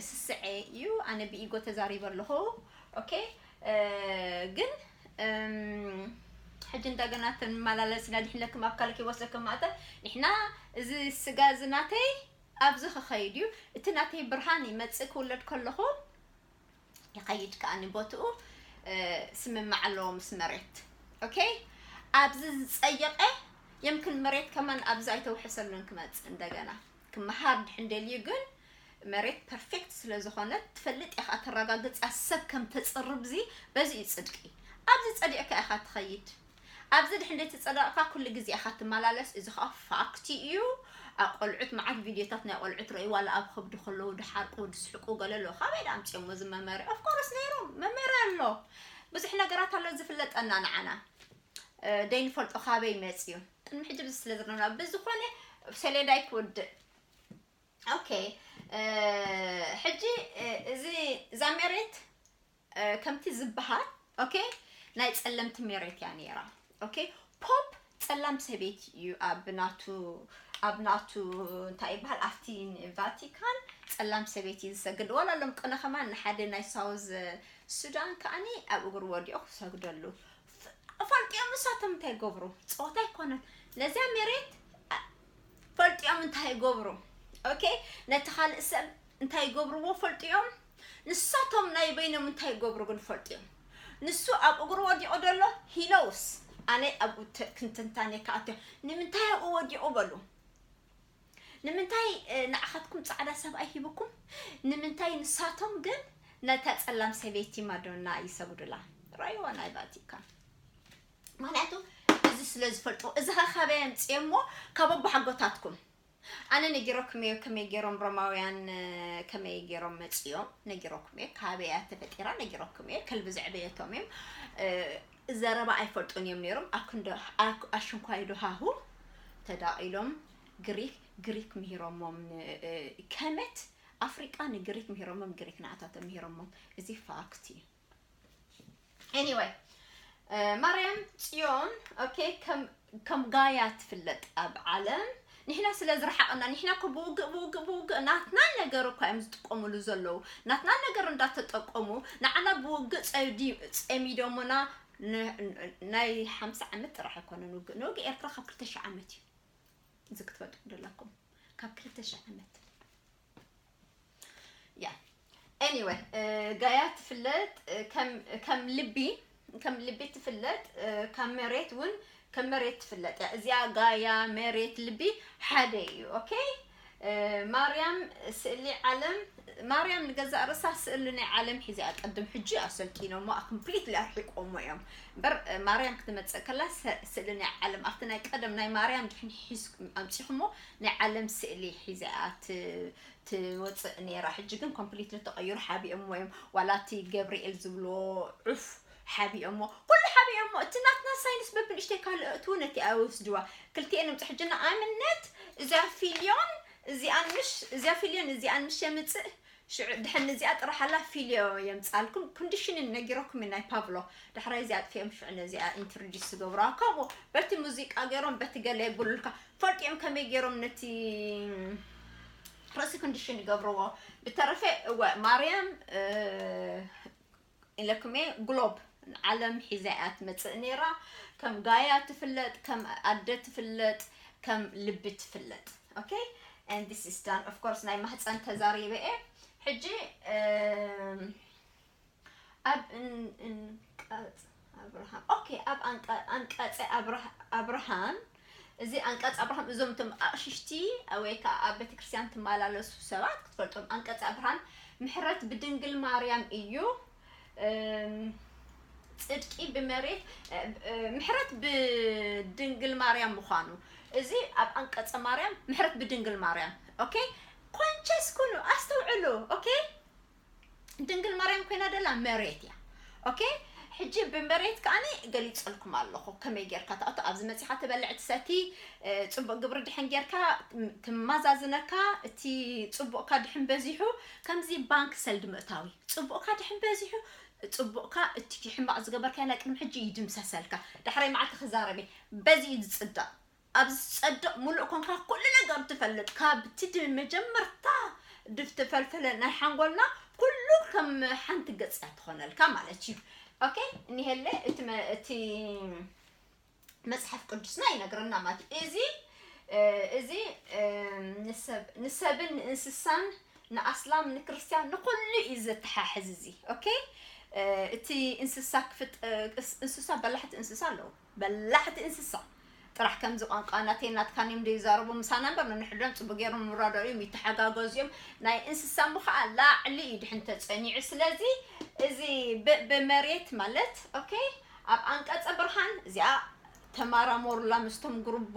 ስስዐ እዩ። ኣነ ብኢጎ ተዛሪበ ኣለኹ። ኦኬ ግን ሕጂ እንደገና ተመላለስ ኢና ድሕን ለክም ኣብ ካልእ ከይወስደኩም ማእተ ንሕና እዚ ስጋ እዚ ናተይ ኣብዚ ክኸይድ እዩ። እቲ ናተይ ብርሃን ይመጽእ ክውለድ ከለኹ ይኸይድ ከዓኒ ቦትኡ ስምምዕ ኣለዎ ምስ መሬት። ኦኬ ኣብዚ ዝጸየቀ የምክን መሬት ከማን ኣብዚ ኣይተውሕሰሉን ክመጽእ እንደገና ክመሃር ድሕን ደልዩ ግን መሬት ፐርፌክት ስለ ዝኾነት ትፈልጥ ኢኻ ተረጋግጽ እያ ሰብ ከም ተጽርብዚ በዚ እዩ ጽድቂ ኣብዚ ጸዲቕካ ኢኻ ትኸይድ ኣብዚ ድሕን ደይ ተጸዳቕካ ኩሉ ግዜ ኢኻ ትመላለስ እዚ ኸኣ ፋክት እዩ ኣቆልዑት መዓት ቪድዮታት ናይ ቆልዑት ረእዩ ዋላ ኣብ ኸብዲ ከለዉ ድሓርቁ ድስሕቁ ገለ ኣለዉ ካበይ ድኣምፅኦሞ እዚ መመሪ ኦፍኮርስ ነይሩ መመሪ ኣሎ ብዙሕ ነገራት ኣሎ ዝፍለጠና ንዓና ደይንፈልጦ ካበይ መፅዩ ቅድሚ ሕጂ ብዚ ስለ ዘለና ብዝኾነ ሰሌዳይ ክውድእ ኦኬ ሕጂ እዚ እዛ መሬት ከምቲ ዝበሃል ኦኬ ናይ ፀለምቲ መሬት እያ ነይራ ኦኬ ፖፕ ፀላም ሰበይቲ እዩ ኣብ ናቱ ኣብ ናቱ እንታይ ይበሃል ኣብቲ ቫቲካን ፀላም ሰበይቲ ዝሰግድ ዋላ ሎም ቅነ ከማን ንሓደ ናይ ሳውዝ ሱዳን ከዓኒ ኣብ እግሩ ወዲቑ ክሰግደሉ ፈልጢኦም ንሳቶም እንታይ ይገብሩ ፀወታ ኣይኮነን ነዚያ መሬት ፈልጢኦም እንታይ ይገብሩ ኦኬ ነቲ ካልእ ሰብ እንታይ ይገብርዎ ፈልጡ እዮም። ንሳቶም ናይ በይኖም እንታይ ይገብሩ ግን ፈልጡ እዮም። ንሱ ኣብ እግሩ ወዲቑ ዘሎ ሂኖውስ ኣነ ኣብኡ ተ- ክንትንታኔ ክኣትዮ ንምንታይ ኣብኡ ወዲቑ በሉ። ንምንታይ ንዓኻትኩም ፃዕዳ ሰብኣይ ሂብኩም? ንምንታይ ንሳቶም ግን ነታ ፀላም ሰበይቲ ማዶና ይሰጉዱላ? ራይዋ ናይ ቫቲካን። ምክንያቱ እዚ ስለ ዝፈልጡ። እዚ ኸ ካበይ ኣምፅኦሞ? ካብ ኣቦሓጎታትኩም። ኣነ ነጊረኩም እየ ከመይ ገይሮም ሮማውያን ከመይ ገይሮም መፅኦም ነጊረኩም እየ። ካበይ እያ ተፈጢራ ነጊረኩም እየ። ከልቢ ዘዕበየቶም እዮም። ዘረባ ኣይፈልጡን እዮም ነይሮም። ኣሽንኳይ ዶ ሃሁ ተዳቒሎም ግሪክ ግሪክ ምሂሮሞም። ከመት ኣፍሪቃ ንግሪክ ምሂሮሞም፣ ግሪክ ንዓታቶም ምሂሮሞም። እዚ ፋክት እዩ። Anyway፣ ማርያም ፅዮን፣ okay፣ ከም ጋያ ትፍለጥ ኣብ ዓለም። ንሕና ስለ ዝረሓቐና፣ ንሕና እኮ ብውግእ ብውግእ ብውግእ ናትና ነገር እኳ እዮም ዝጥቀሙሉ ዘለዉ። ናትና ነገር እንዳተጠቀሙ ንዓና ብውግእ ፀሚዶሙና። ናይ ሓምሳ ዓመት ጥራሕ ኣይኮነን ውግእ። ንውግእ ኤርትራ ካብ ክልተ ሽሕ ዓመት እዩ። እዚ ክትፈልጡ ደለኩም። ካብ ክልተ ሽሕ ዓመት። ያ፣ anyway፣ ጋያ ትፍለጥ ከም ልቢ፣ ከም ልቢ ትፍለጥ፣ ካብ መሬት እውን ከም መሬት ትፍለጥ እያ። እዚኣ ጋያ፣ መሬት፣ ልቢ ሓደ እዩ። Okay። ማርያም ስእሊ ዓለም። ማርያም ንገዛእ ርእሳ ስእሊ ናይ ዓለም ሒዛ እያ። ቅድም ሕጂ ኣሰልጢኖሞ፣ completely ኣርሒቆሞ እዮም። እምበር ማርያም ክትመፅእ ከላ ስእሊ ናይ ዓለም ኣብቲ ናይ ቀደም ናይ ማርያም ድሕን ሒዝ ኣምፂኹሞ ናይ ዓለም ስእሊ ሒዛ እያ ትወፅእ ነይራ። ሕጂ ግን completely ተቐይሩ ሓቢኦሞ እዮም። ዋላ እቲ ገብርኤል ዝብልዎ ዑፍ ሓቢኦሞ፣ ኩሉ ሓቢኦሞ። እቲ ናትና ሳይንስ በብንእሽተይ ካልኦት እውን ነቲ ኣይወስድዋ። ክልቲኤን ምፅ ሕጂ ንኣብነት እዚኣ ፊልዮን እዚኣን ምሽ እዚኣ ፊልዮን እዚኣን ምሽ የምፅእ ሽዑ ድሕን እዚኣ ጥራሕ ኣላ ፊልዮ የምፃልኩም። ኮንዲሽንን ነጊረኩም ናይ ፓብሎ። ዳሕራይ እዚኣ ኣጥፊኦም ሽዑ ነዚኣ ኢንትሮዲስ ዝገብራ ከምኡ በቲ ሙዚቃ ገይሮም በቲ ገለ የብሉልካ። ፈልጢኦም ከመይ ገይሮም ነቲ ርእሲ ኮንዲሽን ይገብርዎ። ብተረፈ እወ ማርያም ኢለኩም እየ። ግሎብ ዓለም ሒዛ እያ ትመፅእ ነይራ። ከም ጋያ ትፍለጥ፣ ከም ኣደ ትፍለጥ፣ ከም ልቢ ትፍለጥ። Okay and this is done። Of course ናይ ማህፀን ተዛሪበ እየ። ሕጂ ኣብ እንቀፅ ኣብርሃም፣ okay፣ ኣብ ኣንቀፀ ኣብርሃም። እዚ ኣንቀፅ ኣብርሃም እዞም እቶም ኣቕሽሽቲ ወይ ከዓ ኣብ ቤተክርስትያን ትመላለሱ ሰባት ክትፈልጦም። ኣንቀፅ ኣብርሃም ምሕረት ብድንግል ማርያም እዩ። ፅድቂ ብመሬት፣ ምሕረት ብድንግል ማርያም ምዃኑ። እዚ ኣብ ኣንቀፀ ማርያም ምሕረት ብድንግል ማርያም። Okay፣ conscious ኩኑ፣ ኣስተውዕሉ። Okay፣ ድንግል ማርያም ኮይና ደላ መሬት እያ። Okay፣ ሕጂ ብመሬት ከዓኒ ገሊፀልኩም ኣለኹ ከመይ ጌርካ ትኣቱ ኣብዚ መፂኻ ትበልዕ ትሰቲ፣ ፅቡቅ ግብሪ ድሕን ጌርካ ትመዛዝነካ። እቲ ፅቡቅካ ድሕን በዚሑ ከምዚ ባንክ ሰልዲ ምእታዊ። ፅቡቅካ ድሕን በዚሑ፣ ፅቡቅካ እቲ ሕማቅ ዝገበርካዮ ናይ ቅድሚ ሕጂ ይድምሰሰልካ። ዳሕራይ መዓልቲ ክዛረብ እየ። በዚ እዩ ዝፅደቅ። ኣብ ዝፀድቕ ሙሉእ ኮንካ ኩሉ ነገር ትፈልጥ። ካብቲ መጀመርታ ድፍ ተፈልፈለ ናይ ሓንጎልና ኩሉ ከም ሓንቲ ገፅ እያ ትኾነልካ ማለት እዩ። Okay፣ እኒሄለ እቲ መፅሓፍ ቅዱስና ይነግረና ማለት እዩ። እዚ እዚ ንሰብን ንእንስሳን ንኣስላም ንክርስትያን ንኩሉ እዩ ዘተሓሕዝ እዚ። Okay፣ እቲ እንስሳ ክፍጥ እንስሳ በላሕቲ እንስሳ ኣለዉ። በላሕቲ እንስሳ ጥራሕ ከምዚ ቋንቋ ናተይ ናትካን እዮም ዘይዛረቡ ምሳና እምበር ንንሕዶም ፅቡቅ ገይሮም ምራዳኡ እዮም ይተሓጋገዙ እዮም። ናይ እንስሳ እሞ ከዓ ላዕሊ እዩ ድሕን ተፀኒዑ። ስለዚ እዚ ብመሬት ማለት okay ኣብ ኣንቀፀ ብርሃን እዚኣ ተማራመሩላ ምስቶም ግሩቦ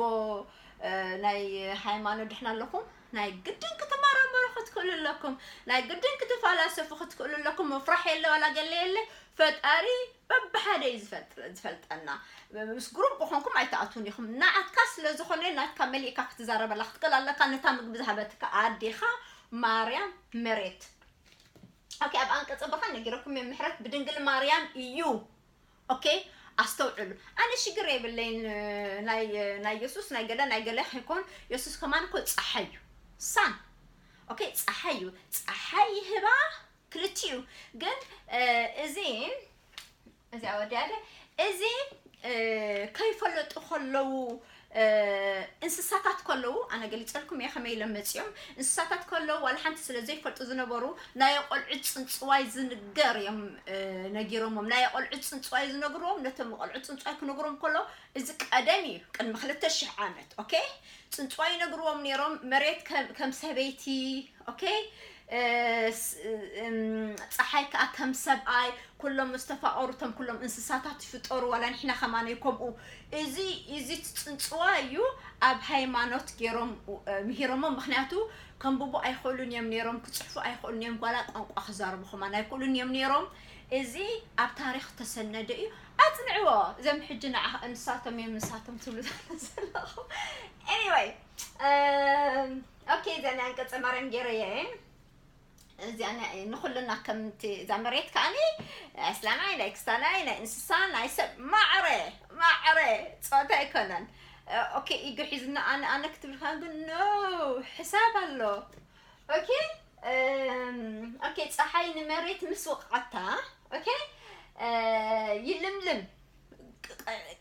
ናይ ሃይማኖት ድሕና ኣለኹም። ናይ ግድን ክትመራመሩ ክትክእሉ ኣለኩም። ናይ ግድን ክትፈላሰፉ ክትክእሉ ኣለኩም። ምፍራሕ የለ ዋላ ገለ የለ። ፈጣሪ በብሓደ እዩ ዝፈልጠና። ምስ ግሩፕ ኮንኩም ኣይትኣትውን ኢኹም። ንዓትካ ስለ ዝኾነ ናትካ መሊእካ ክትዛረበላ ክትክእል ኣለካ። ነታ ምግቢ ዝሃበትካ ኣዴኻ ማርያም መሬት። Okay ኣብ ኣንቀጸ ብርሃን ነጊረኩም እየ ምሕረት ብድንግል ማርያም እዩ። Okay ኣስተውዕሉ። ኣነ ሽግር የብለይን። ናይ ናይ የሱስ ናይ ገለ ናይ ገለ ከይኮን የሱስ ከማን እኮ ጸሓይ እዩ። ሳን okay ጸሓይ እዩ። ጸሓይ ይህባ ክልቲኡ ግን እዚ እዚኣ ወዲያ እዚ ከይፈለጡ ከለዉ እንስሳታት ከለዉ ኣነ ገሊፀልኩም እየ ከመይ ኢሎም መፂኦም። እንስሳታት ከለዉ ዋላ ሓንቲ ስለ ዘይፈልጡ ዝነበሩ ናይ ቆልዑት ፅንፅዋይ ዝንገር እዮም ነጊሮሞም። ናይ ቆልዑት ፅንፅዋይ ዝነግርዎም ነቶም ቆልዑት ፅንፅዋይ ክነግሮም ከሎ እዚ ቀደም እዩ፣ ቅድሚ ክልተ ሽሕ ዓመት። ኦኬ፣ ፅንፅዋይ ይነግርዎም ነይሮም። መሬት ከም ሰበይቲ፣ ኦኬ፣ ፀሓይ ከዓ ከም ሰብኣይ፣ ኩሎም ዝተፋቀሩ እቶም ኩሎም እንስሳታት ይፍጠሩ፣ ዋላ ንሕና ከማነይ ከምኡ። እዚ እዚ ፅንፅዋ እዩ ኣብ ሃይማኖት ገይሮም ምሂሮሞ። ምክንያቱ ከንብቡ ኣይክእሉን እዮም ነይሮም፣ ክፅሕፉ ኣይክእሉን እዮም፣ ጓላ ቋንቋ ክዛረቡ ከማን ኣይክእሉን እዮም ነይሮም። እዚ ኣብ ታሪክ ተሰነደ እዩ። ኣፅንዕዎ። እዞም ሕጂ ንዓ ንሳቶም እዮም ንሳቶም ትብሉ ዘለኹም። Anyway፣ ኦኬ፣ እዚኣ ናይ ኣንቀፀ ማርያም ገይረየ። እዚኣ ንኩልና ከምቲ እዛ መሬት ከዓኒ ኣስላማይ ናይ ክስታናይ ናይ እንስሳ ናይ ሰብ ማዕረ ማዕረ ፀወታ ኣይኮነን። ኦኬ፣ ኢጎ ሒዝና ኣነ ኣነ ክትብልካ ግን ኖ፣ ሕሳብ ኣሎ። ኦኬ፣ ኦኬ፣ ፀሓይ ንመሬት ምስ ወቕዓታ፣ ኦኬ፣ ይልምልም፣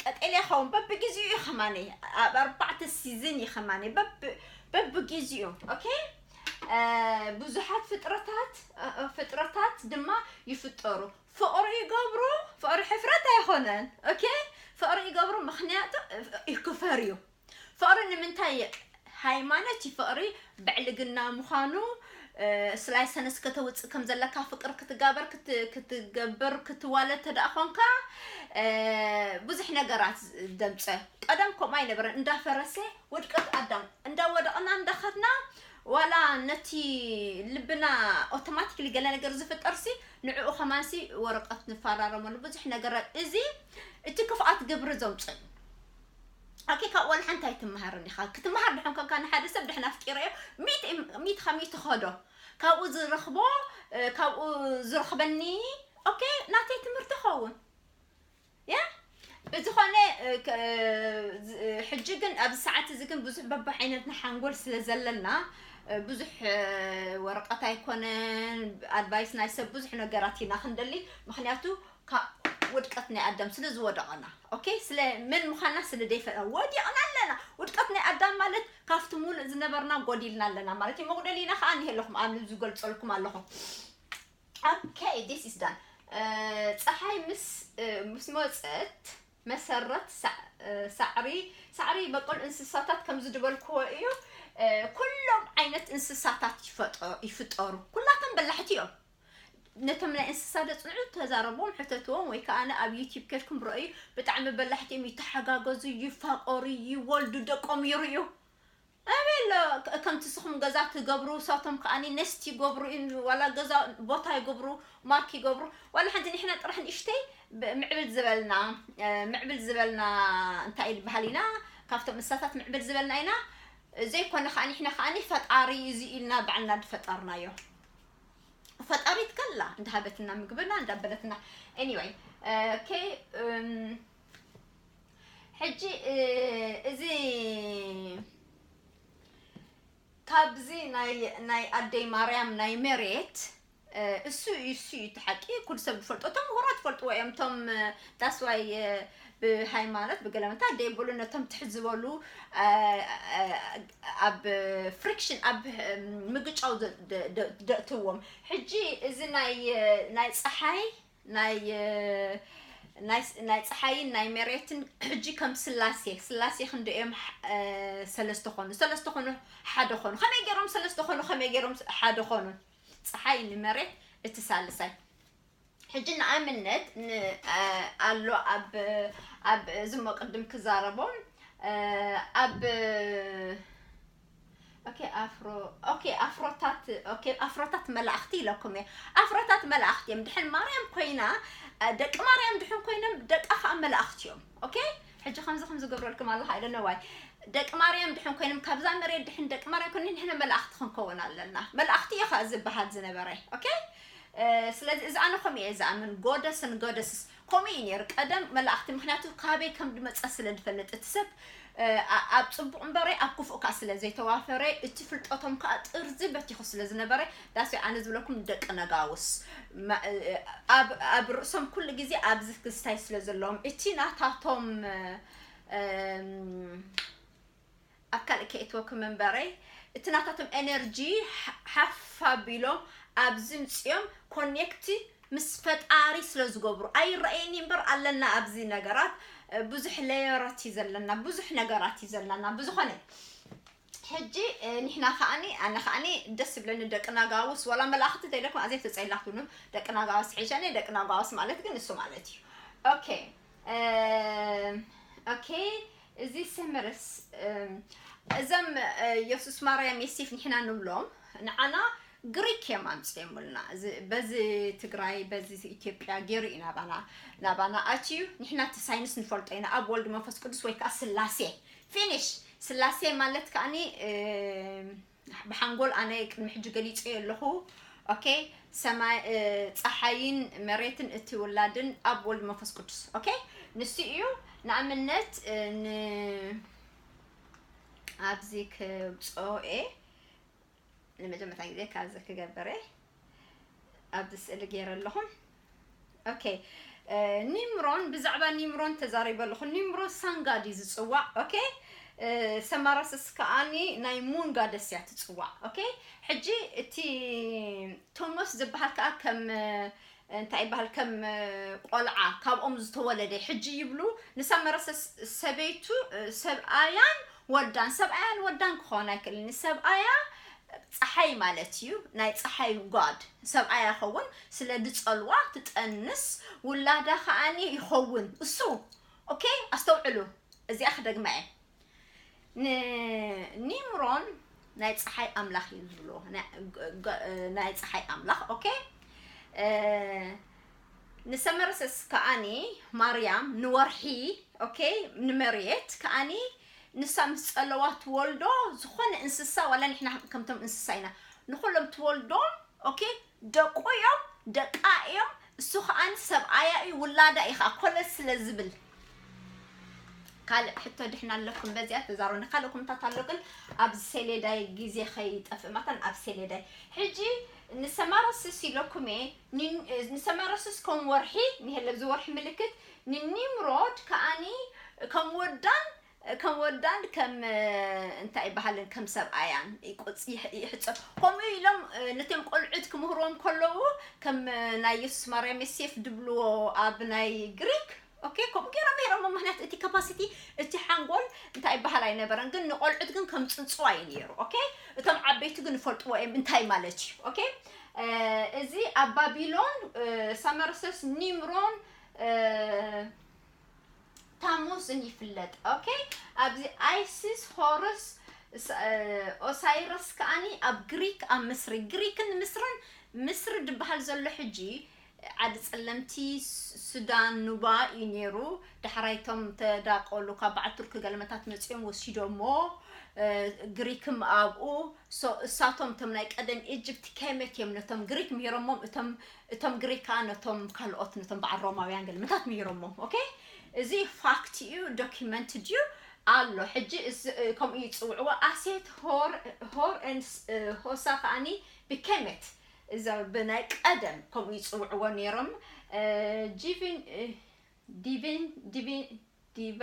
ቀጠልያ ይኸውን። በብግዚኡ እዩ ከማኒ፣ ኣብ ኣርባዕተ ሲዝን እዩ ከማኒ፣ በብግዚኡ። ኦኬ፣ ብዙሓት ፍጥረታት ፍጥረታት ድማ ይፍጠሩ። ፍቕሪ ይገብሩ። ፍቕሪ ሕፍረት ኣይኮነን። ኦኬ፣ ፍቕሪ ይገብሩ፣ ምክንያቱ ይክፈር እዩ። ፍቕሪ ንምንታይ? ሃይማኖት እዩ ፍቕሪ። ብዕልግና ምዃኑ፣ ስላይ ሰነስ ከተውፅእ ከም ዘለካ፣ ፍቅር ክትጋበር ክትገብር ክትዋለድ ተደኣ ኮንካ፣ ብዙሕ ነገራት ደምፀ። ቀደም ከምኡ ኣይነበረን። እንዳፈረሰ ውድቀት ኣዳም እንዳወደቕና እንዳኸድና፣ ዋላ ነቲ ልብና ኣውቶማቲክሊ ገለ ነገር ዝፍጠርሲ ንዕኡ ከማንሲ ወረቀት ንፈራረመሉ ብዙሕ ነገራት። እዚ እቲ ክፍኣት ግብሪ ዘምፅእ። ኦኬ፣ ካብ ዋላ ሓንቲ ኣይትመሃርን ኢኻ። ክትመሃር ድሕን ኮንካ ንሓደ ሰብ ድሕን ኣፍቂረዮ ሚእቲ ሚእቲ ካብ ሚእቲ ክኸዶ። ካብኡ ዝረኽቦ፣ ካብኡ ዝረኽበኒ፣ ኦኬ፣ ናተይ ትምህርቲ ኸውን። ያ፣ ብዝኾነ፣ ሕጂ ግን ኣብዚ ሰዓት እዚ ግን ብዙሕ በብዓይነትና ሓንጎል ስለ ዘለና፣ ብዙሕ ወረቀት ኣይኮነን፣ ኣድቫይስ ናይ ሰብ ብዙሕ ነገራት ኢና ክንደሊ። ምክንያቱ ካብ ውድቀት ናይ ኣዳም ስለ ዝወደቐና፣ ኦኬ፣ ስለ መን ምዃንና ስለ ዘይፈ-፣ ወዲቕና ኣለና። ውድቀት ናይ ኣዳም ማለት ካብቲ ሙሉእ ዝነበርና ጎዲልና ኣለና ማለት እዩ። መጉደሊና ከዓ እኒሀ ኣለኹም፣ ኣብ ዝገልፀልኩም ኣለኹም። ኦኬ፣ this is done። ፀሓይ ምስ ምስ መፀት መሰረት ሳዕሪ ሳዕሪ በቆል እንስሳታት ከም ዝድበልክዎ እዩ። ኩሎም ዓይነት እንስሳታት ይፍጠሩ። ኩላቶም በላሕቲ እዮም። ነቶም ናይ እንስሳ ደፅንዑ ተዛረብዎም፣ ሕተትዎም፣ ወይ ከዓ ኣብ ዩቲዩብ ከድኩም ረእዩ። ብጣዕሚ በላሕቲ እዮም። ይተሓጋገዙ፣ ይፋቀሩ፣ ይወልዱ፣ ደቆም ይርእዩ። ኣበሎ ከምቲ ስኹም ገዛ ትገብሩ፣ ሳቶም ከዓኒ ነስት ይገብሩ፣ ዋላ ገዛ ቦታ ይገብሩ፣ ማርክ ይገብሩ። ዋላ ሓንቲ ንሕና ጥራሕ ንእሽተይ ምዕብል ዝበልና፣ ምዕብል ዝበልና እንታይ ዝበሃል ኢና፣ ካብቶም እንስሳታት ምዕብል ዝበልና ኢና። ዘይኮነ ከዓ ንሕና ከዓኒ ፈጣሪ እዚ ኢልና ባዕልና ዝፈጠርናዮ። ፈጣሪት ከላ እንዳሃበትና ምግብና እንዳበለትና። Anyway፣ ኦኬ፣ ሕጂ እዚ ካብዚ ናይ ኣደይ ማርያም ናይ መሬት እሱ እሱ እዩ እቲ ሓቂ። ኩሉ ሰብ ዝፈልጦ፣ እቶም ምሁራት ዝፈልጥዎ እዮም። እቶም that's why ብሃይማኖት ብገለመታ ደይብሉ ነቶም ትሕት ዝበሉ ኣብ ፍሪክሽን ኣብ ምግጫው ደእትዎም። ሕጂ እዚ ናይ ናይ ፀሓይ ናይ ናይ ፀሓይን ናይ መሬትን ሕጂ ከም ስላሴ ስላሴ ክንደኦም ሰለስተ ኾኑ ሰለስተ ኾኑ ሓደ ኾኑ ከመይ ገይሮም ሰለስተ ኾኑ ከመይ ገይሮም ሓደ ኾኑ? ፀሓይ ንመሬት እቲ ሳልሳይ። ሕጂ ንኣብነት ኣሎ ኣብ ኣብ ዝሞ ቅድም ክዛረቦም ኣብ ኦኬ ኣፍሮ ኦኬ ኣፍሮታት ኦኬ ኣፍሮታት መላእኽቲ ኢለኩም እየ። ኣፍሮታት መላእኽቲ እዮም። ድሕን ማርያም ኮይና ደቂ ማርያም ድሕን ኮይኖም ደቃ ከዓ መላእኽቲ እዮም። ኦኬ ሕጂ ከምዚ ከም ዝገብረልኩም ኣለካ። I don't know why። ደቂ ማርያም ድሕን ኮይኖም ካብዛ መሬት ድሕን ደቂ ማርያም ኮይኖም ንሕና መላእኽቲ ክንከውን ኣለና። መላእኽቲ እየ ከዓ ዝበሃል ዝነበረ። ኦኬ ስለዚ እዚ ኣነ ከምኡ እየ ዝኣምን። ጎደስን ጎደስስ ከምኡ እዩ ነይሩ ቀደም መላእኽቲ። ምክንያቱ ካበይ ከም ዝመፀ ስለ ዝፈልጥ እቲ ሰብ ኣብ ፅቡቕ እምበረ ኣብ ክፉእ ከዓ ስለ ዘይተዋፈረ እቲ ፍልጠቶም ከዓ ጥርዚ በቲኹ ስለ ዝነበረ ዳስ ኣነ ዝብለኩም ደቂ ነጋውስ ኣብ ርእሶም ኩሉ ግዜ ኣብዚ ክስታይ ስለ ዘለዎም እቲ ናታቶም ከእትወኩም እምበረይ፣ እቲ ናታቶም ኤነርጂ ሓፍ ኣቢሎም ኣብዚ ምፅዮም ኮኔክት ምስ ፈጣሪ ስለ ዝገብሩ ኣይረኣየኒ እምበር ኣለና ኣብዚ ነገራት። ብዙሕ ሌየራት እዩ ዘለና፣ ብዙሕ ነገራት እዩ ዘለና። ብዝኾነ ሕጂ ንሕና ከዓኒ፣ ኣነ ከዓኒ ደስ ዝብለኒ ደቂ ናጋውስ፣ ዋላ መላእኽቲ ተይለኩም ኣዘይ ተጸይላትኑ ደቂ ናጋውስ ሒሸኒ። ደቂ ናጋውስ ማለት ግን እሱ ማለት እዩ። ኦኬ፣ ኦኬ። እዚ ሰመረስ እዞም የሱስ ማርያም የሴፍ ንሕና ንብሎም ንዓና ግሪክ እዮም ኣምፅኦምልና። በዚ ትግራይ በዚ ኢትዮጵያ ገይሩ እዩ ናባና ናባና ኣትዩ። ንሕና እቲ ሳይንስ ንፈልጦ ኢና፣ ኣብ ወልድ መንፈስ ቅዱስ ወይ ከዓ ስላሴ። ፊኒሽ። ስላሴ ማለት ከዓኒ ብሓንጎል ኣነ ቅድሚ ሕጂ ገሊፀ ኣለኹ። ኦኬ፣ ሰማይ፣ ፀሓይን መሬትን እቲ ውላድን ኣብ ወልድ መንፈስ ቅዱስ። ኦኬ፣ ንሱ እዩ። ንኣብነት ን ኣብዚ ክብፅኦ እየ። ንመጀመርታ ግዜ ካብዚ ክገብር እየ። ኣብዚ ስእሊ ገይረ ኣለኹም። ኦኬ፣ ኒምሮን፣ ብዛዕባ ኒምሮን ተዛሪበ ኣለኹ። ኒምሮን ሳን ጋድ እዩ ዝፅዋዕ። ኦኬ፣ ሰማራስስ ከዓኒ ናይ ሙን ጋደስ እያ ትፅዋዕ። ኦኬ፣ ሕጂ እቲ ቶሞስ ዝበሃል ከዓ ከም እንታይ ይበሃል፣ ከም ቆልዓ ካብኦም ዝተወለደ ሕጂ ይብሉ። ንሳመረሰስ ሰበይቱ፣ ሰብኣያን ወዳን፣ ሰብኣያን ወዳን ክኾን ኣይክእልን። ሰብኣያ ፀሓይ ማለት እዩ፣ ናይ ፀሓይ ጋድ ሰብኣያ ይኸውን። ስለ ድፀልዋ ትጠንስ፣ ውላዳ ከዓኒ ይኸውን እሱ። ኦኬ፣ ኣስተውዕሉ፣ እዚኣ ክደግማ እየ። ንኒምሮን ናይ ፀሓይ ኣምላኽ እዩ ዝብሎ፣ ናይ ፀሓይ ኣምላኽ። ኦኬ፣ ንሰመረሰስ ከዓኒ ማርያም ንወርሒ፣ ኦኬ፣ ንመሬት ከዓኒ ንሳ ምስ ፀለዋ ትወልዶ ዝኾነ እንስሳ፣ ዋላ ንሕና ከምቶም እንስሳ ኢና፣ ንኩሎም ትወልዶም። ኦኬ፣ ደቁ እዮም፣ ደቃ እዮም። እሱ ከዓኒ ሰብኣያ እዩ፣ ውላዳ እዩ ከዓ ኮለል ስለ ዝብል። ካልእ ሕቶ ድሕና ኣለኩም በዚኣ ተዛረቡኒ። ካልእ ኩምታት ኣሎ ግን ኣብዚ ሰሌዳይ ግዜ ከይጠፍእ ማታን ኣብ ሰሌዳይ። ሕጂ ንሰማረስስ ኢለኩም እየ። ንሰማረስስ ከም ወርሒ ንሄለ ኣብዚ ወርሒ ምልክት ንኒምሮድ ከዓኒ ከም ወዳን ከም ወዳን ከም እንታይ ይበሃልን ከም ሰብኣያን ይቆጽ ይሕጸብ። ከምኡ ኢሎም ነቶም ቆልዑት ክምህርዎም ከለዉ ከም ናይ የሱስ ማርያም የሴፍ ድብልዎ ኣብ ናይ ግሪክ። ኦኬ፣ ከምኡ ገይሮም ነይሮም። ምክንያቱ እቲ ካፓሲቲ፣ እቲ ሓንጎል እንታይ ይበሃል ኣይነበረን፣ ግን ንቆልዑት ግን ከም ጽንጽዋ እዩ ነይሩ። ኦኬ፣ እቶም ዓበይቲ ግን ይፈልጥዎ እዮም እንታይ ማለት እዩ። ኦኬ፣ እዚ ኣብ ባቢሎን ሳመርሰስ ኒምሮን ታሙዝን ይፍለጥ። ኦኬ፣ ኣብዚ ኣይሲስ፣ ሆርስ፣ ኦሳይረስ ከዓኒ ኣብ ግሪክ፣ ኣብ ምስሪ፣ ግሪክን ምስርን፣ ምስሪ ድበሃል ዘሎ ሕጂ ዓዲ ጸለምቲ፣ ሱዳን፣ ኑባ እዩ ነይሩ። ዳሕራይ እቶም ተዳቀሉ ካብ በዓል ቱርኪ ገለመታት መጺኦም ወሲዶሞ፣ ግሪክም ኣብኡ። እሳቶም እቶም ናይ ቀደም ኢጅፕት ኬመት እዮም ነቶም ግሪክ ምሂሮሞም፣ እቶም እቶም ግሪክ ከዓ ነቶም ካልኦት ነቶም በዓል ሮማውያን ገለመታት ምሂሮሞም። ኦኬ፣ እዚ ፋክት እዩ፣ ዶኪመንት ድዩ ኣሎ። ሕጂ ከምኡ ይፅውዕዎ። ኣሴት፣ ሆር፣ ሆር ሆሳ ከዓኒ ብኬመት እዛ ብናይ ቀደም ከምኡ ይፅውዕዎ ነይሮም። ጂቪን፣ ዲቪን፣ ዲቪን፣ ዲቫ፣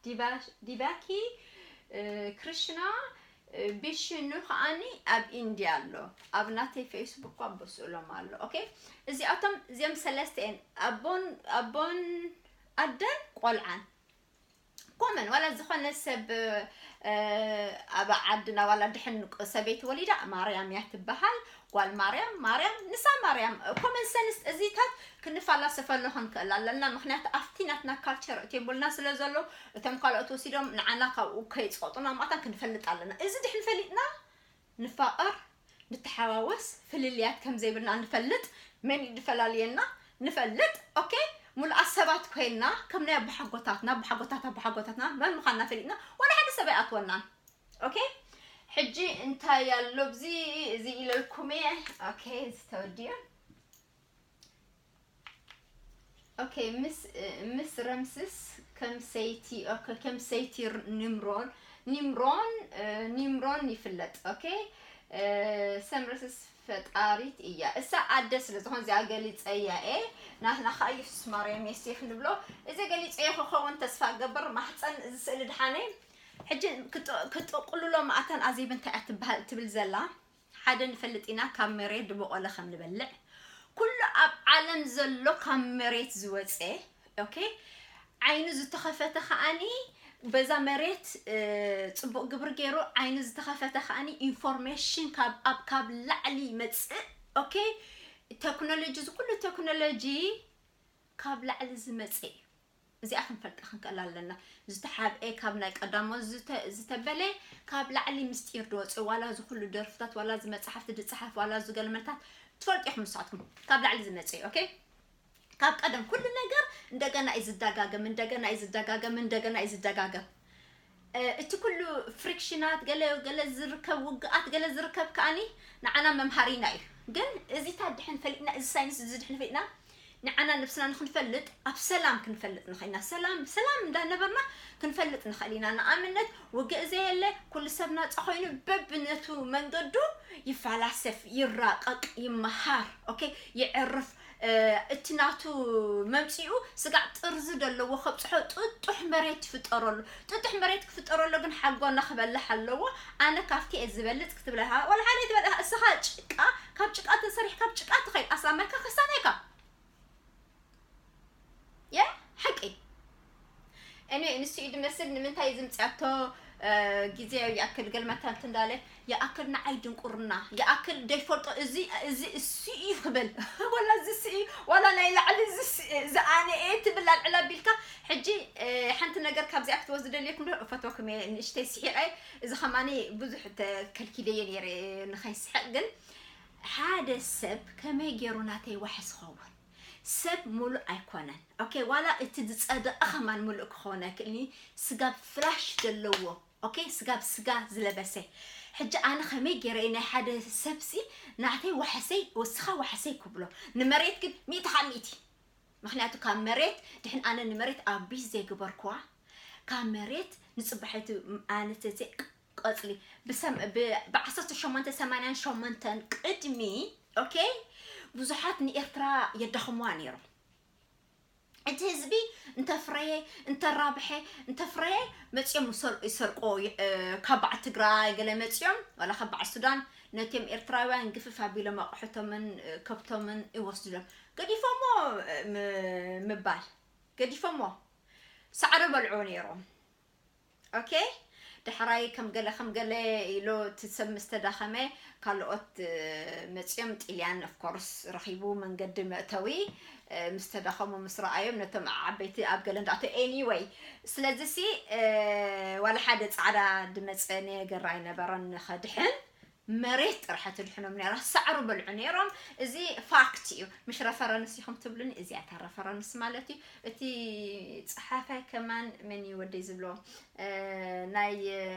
ዲቫ፣ ዲቫኪ፣ ክርሽና፣ ቢሽኑ ከዓኒ ኣብ ኢንድያ ኣሎ። ኣብ ናተይ ፌስቡክ እኳ በስእሎም ኣሎ። ኦኬ፣ እዚኣቶም እዚኦም ሰለስተ እየን። ኣቦን ኣቦን ኣደን ቆልዓን ኮመን ዋላ ዝኾነ ሰብ ኣብ ዓድና ዋላ ድሕን ሰበይቲ ወሊዳ ማርያም እያ ትበሃል። ጓል ማርያም ማርያም ንሳ ማርያም። ኮመን ሰንስ እዚታት ክንፈላሰፈሉ ክንክእል ኣለና። ምክንያቱ ኣብቲ ናትና ካልቸር እቲ የብልና ስለ ዘሎ እቶም ካልኦት ወሲዶም ንዓና ካብኡ ከይፀጡና ማእታን ክንፈልጥ ኣለና። እዚ ድሕን ፈሊጥና ንፋቐር፣ ንተሓዋወስ፣ ፍልልያት ከም ዘይብልና ንፈልጥ፣ መን እዩ ዝፈላልየና ንፈልጥ። ኦኬ፣ ሙሉኣት ሰባት ኮይንና ከም ናይ ኣቦሓጎታትና ኣቦሓጎታት ኣቦሓጎታትና መን ምዃንና ፈሊጥና ዋላ ሓደ ሰብ ኣይኣትወናን። ኦኬ፣ ሕጂ እንታይ ኣሎ ብዚ እዚ ኢለልኩም እየ። ኦኬ፣ እዚ ተወዲኡ። ኦኬ፣ ምስ ምስ ረምስስ ከም ሰይቲ፣ ኦኬ፣ ከም ሰይቲ ር- ኒምሮን ኒምሮን ኒምሮን ይፍለጥ። ኦኬ፣ ሰምረስስ ፈጣሪት እያ እሳ ኣደ ስለ ዝኾን እዚኣ ገሊፀያ እየ። ናትና ከዓ ኢየሱስ ማርያም የሴፍ ንብሎ። እዚ ገሊፀዮ ክኸውን ተስፋ ገብር። ማሕፀን እዚ ስእሊ ድሓነይ ሕጂ ክጥ- ክጥቕልሎ ማእታን ኣዜብ እንታይ እያ ትበሃል ትብል ዘላ? ሓደ ንፈልጥ ኢና ካብ መሬት ዝበቖለ ከም ንበልዕ። ኩሉ ኣብ ዓለም ዘሎ ካብ መሬት ዝወፀ፣ ኦኬ፣ ዓይኑ ዝተኸፈተ ከኣኒ በዛ መሬት፣ እ፣ ፅቡቕ ግብሪ ገይሩ ዓይኑ ዝተኸፈተ ከኣኒ ኢንፎርሜሽን ካብ ኣብ ካብ ላዕሊ ይመፅእ። ኦኬ፣ ቴክኖሎጂ፣ እዚ ኩሉ ቴክኖሎጂ ካብ ላዕሊ ዝመፀ እዩ። እዚኣ ክንፈልጣ ክንክእል ኣለና። ዝተሓብኤ ካብ ናይ ቀዳሞት ዝተ- ዝተበለ ካብ ላዕሊ ምስጢር ድወፅእ፣ ዋላ እዚ ኩሉ ደርፍታት፣ ዋላ እዚ መፅሓፍቲ ድፀሓፍ፣ ዋላ እዚ ገልመታት ትፈልጡ ኢኹም ንሳትኩም። ካብ ላዕሊ ዝመፀ እዩ። ኦኬ፣ ካብ ቀደም ኩሉ ነገር እንደገና እዩ ዝደጋገም፣ እንደገና እዩ ዝደጋገም፣ እንደገና እዩ ዝደጋገም። እ፣ እቲ ኩሉ ፍሪክሽናት፣ ገለ ገለ ዝርከብ ውግኣት፣ ገለ ዝርከብ ከኣኒ ንዓና መምሃሪና እዩ። ግን እዚታት ድሕን ፈሊጥና፣ እዚ ሳይንስ እዚ ድሕን ፈሊጥና፣ ንዓና ነብስና ንክንፈልጥ፣ ኣብ ሰላም ክንፈልጥ ንኽእል ኢና። ሰላም ሰላም እንዳነበርና ክንፈልጥ ንኽእል ኢና። ንኣብነት ውግእ ዘየለ፣ ኩሉ ሰብ ናፃ ኮይኑ በብነቱ መንገዱ ይፈላሰፍ፣ ይራቐቕ፣ ይመሃር፣ ኦኬ፣ ይዕርፍ። እ፣ እቲ ናቱ መምፅኡ ስጋዕ ጥርዚ ዘለዎ ከብፅሖ ጥጡሕ መሬት ይፍጠረሉ። ጥጡሕ መሬት ክፍጠረሉ ግን ሓጎና ክበልሕ ኣለዎ። ኣነ ካብቲ እየ ዝበልፅ ክትብለካ፣ ወላ ሓደ ትበልካ፣ እስኻ ጭቃ፣ ካብ ጭቃ ተሰሪሕ፣ ካብ ጭቃ ትኸይድ፣ ኣስላማይካ ክርስቲያናይካ። የ ሓቂ። እኔ እንሱ እዩ ዝመስል። ንምንታይ ዝምፅያቶ? እ፣ ግዜ ይኣክል ገልመታንት እንዳለ ይኣክል፣ ንዓይ ድንቁርና ይኣክል ዘይፈልጦ፣ እዚ እዚ እሱ እዩ ክብል፣ ዋላ እዚ እሱ እዩ፣ ዋላ ናይ ላዕሊ እዚ እሱ እዩ፣ እዚ ኣነ እየ ትብል ኣልዕል ኣቢልካ። ሕጂ፣ እ፣ ሓንቲ ነገር ካብዚኣ ክትወስዱ ደልየኩም ዶ? እፈትወኩም እየ፣ ንእሽተይ ስሒቐ። እዚ ከማኒ ብዙሕ ተከልኪለየ ነይረ ንኸይስሕቕ። ግን ሓደ ሰብ ከመይ ገይሩ ናተይ ዋሕስ ክኸውን? ሰብ ሙሉእ ኣይኮነን። ኦኬ፣ ዋላ እቲ ዝጸደቐ ከማን ሙሉእ ክኸውን ኣይክእልኒ። ስጋ ፍላሽ ዘለዎ፣ ኦኬ፣ ስጋ ብስጋ ዝለበሰ። ሕጂ ኣነ ከመይ ገይረ ናይ ሓደ ሰብሲ ናተይ ዋሕሰይ፣ ወስኻ ዋሕሰይ ክብሎ? ንመሬት ግን ሚእቲ ካብ ሚእቲ። ምኽንያቱ ካብ መሬት ድሕን ኣነ ንመሬት ኣቢዝ ዘይገበርኩዋ፣ ካብ መሬት ንጽባሒቱ ኣነ ተዘይ ቆጽሊ ብሰም- ብ- ብ ዓሰርተ ሸሞንተ ሰማንያን ሸሞንተን ቅድሚ፣ ኦኬ፣ ብዙሓት ንኤርትራ የዳኽሙዋ ነይሮም። እቲ ህዝቢ እንተፍረየ፣ እንተራብሐ፣ እንተፍረየ መጽዮም ይሰር- ይሰርቆ። እ፣ ካብ በዓል ትግራይ ገለ መጽዮም፣ ዋላ ካብ በዓል ሱዳን፣ ነትዮም ኤርትራውያን ግፍፍ ኣቢሎም ኣቑሑቶምን፣ እ፣ ከብቶምን ይወስድሎም። ገዲፎሞ፣ እ፣ ም- ምባል፣ ገዲፎሞ ሳዕሪ በልዑ ነይሮም። ኦኬ፣ ዳሕራይ ከም ገለ ከም ገለ ኢሎ እቲ ሰብ ምስ ተዳኸመ፣ ካልኦት፣ እ፣ መጽዮም፣ ጥልያን ኦፍኮርስ ረኺቡ መንገዲ መእተዊ፣ እ፣ ምስ ተዳኸሙ ምስ ረኣዮም ነቶም ዓበይቲ ኣብ ገለ እንዳኣተው። ኤኒወይ፣ ስለዚ ሲ፣ እ፣ ዋላ ሓደ ጻዕዳ ድመጸ ነገር ኣይነበረን ንኸድሕን። መሬት ጥራሕ ትድሕኖም ነይራ፣ ሳዕሪ በልዑ ነይሮም። እዚ ፋክት እዩ። ምሽ ረፈረንስ ኢኹም ትብሉኒ፣ እዚኣ እታ ረፈረንስ ማለት እዩ። እቲ ጸሓፋይ ከማን መን እዩ ወደይ ዝብሎ? እ፣ ናይ፣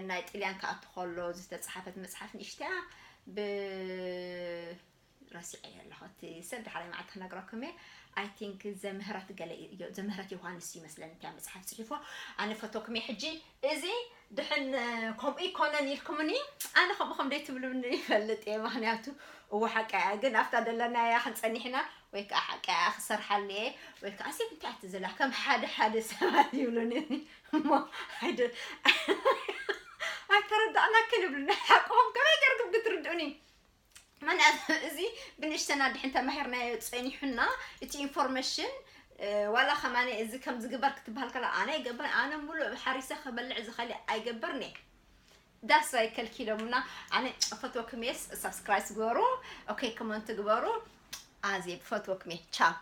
ናይ ጥልያን ክኣቱ ከሎ ዝተጻሓፈት መጽሓፍ ንእሽተያ ብ-፣ ረሲዐ ኣለኹ። እቲ ሰብ ዳሕራይ መዓልቲ ክነግረኩም እየ። ኣይ ቲንክ ዘምህረት ገለ እዩ፣ ዘምህረት ዮሃንስ ይመስለኒ እታ መጽሓፍ ጽሒፎ። ኣነ ፈቶኩም እየ። ሕጂ እዚ ድሕን፣ እ፣ ከምኡ ይኮነን ኢልኩምኒ፣ ኣነ ከምኡ ከም ደይትብሉኒ ይፈልጥ እየ። ምኽንያቱ እዎ ሓቂ እያ፣ ግን ኣብታ ደለናያ ክንጸኒሕና ወይ ከዓ ሓቂ እያ ክሰርሓሉ እየ፣ ወይ ከዓ ሴፍ እንታይ እያ ትዝላ ከም ሓደ ሓደ ሰባት ይብሉኒ እሞ፣ ኣይደ-፣ ኣይተረዳእናክን ይብሉኒ። ሓቅኹም ከመይ ገይርኩም ክትርድኡኒ? ምኽንያቱ እዚ ብንእሽተና ድሕን ተማሂርናዮ ጸኒሑና፣ እቲ ኢንፎርሜሽን፣ እ፣ ዋላ ከማነ እዚ ከም ዝግበር ክትበሃል ከላ ኣነ ኣይገብርን፣ ኣነ ሙሉእ ሓሪሰ ክበልዕ ዝኸሊ ኣይገብርን እየ። ዳስ ኣይከልኪሎምና። ኣነ ፈትወኩም እየ፣ ሳብስክራይብ ግበሩ፣ ኦኬ፣ ኮመንት ግበሩ። ኣዜ ፈትወኩም እየ። ቻው።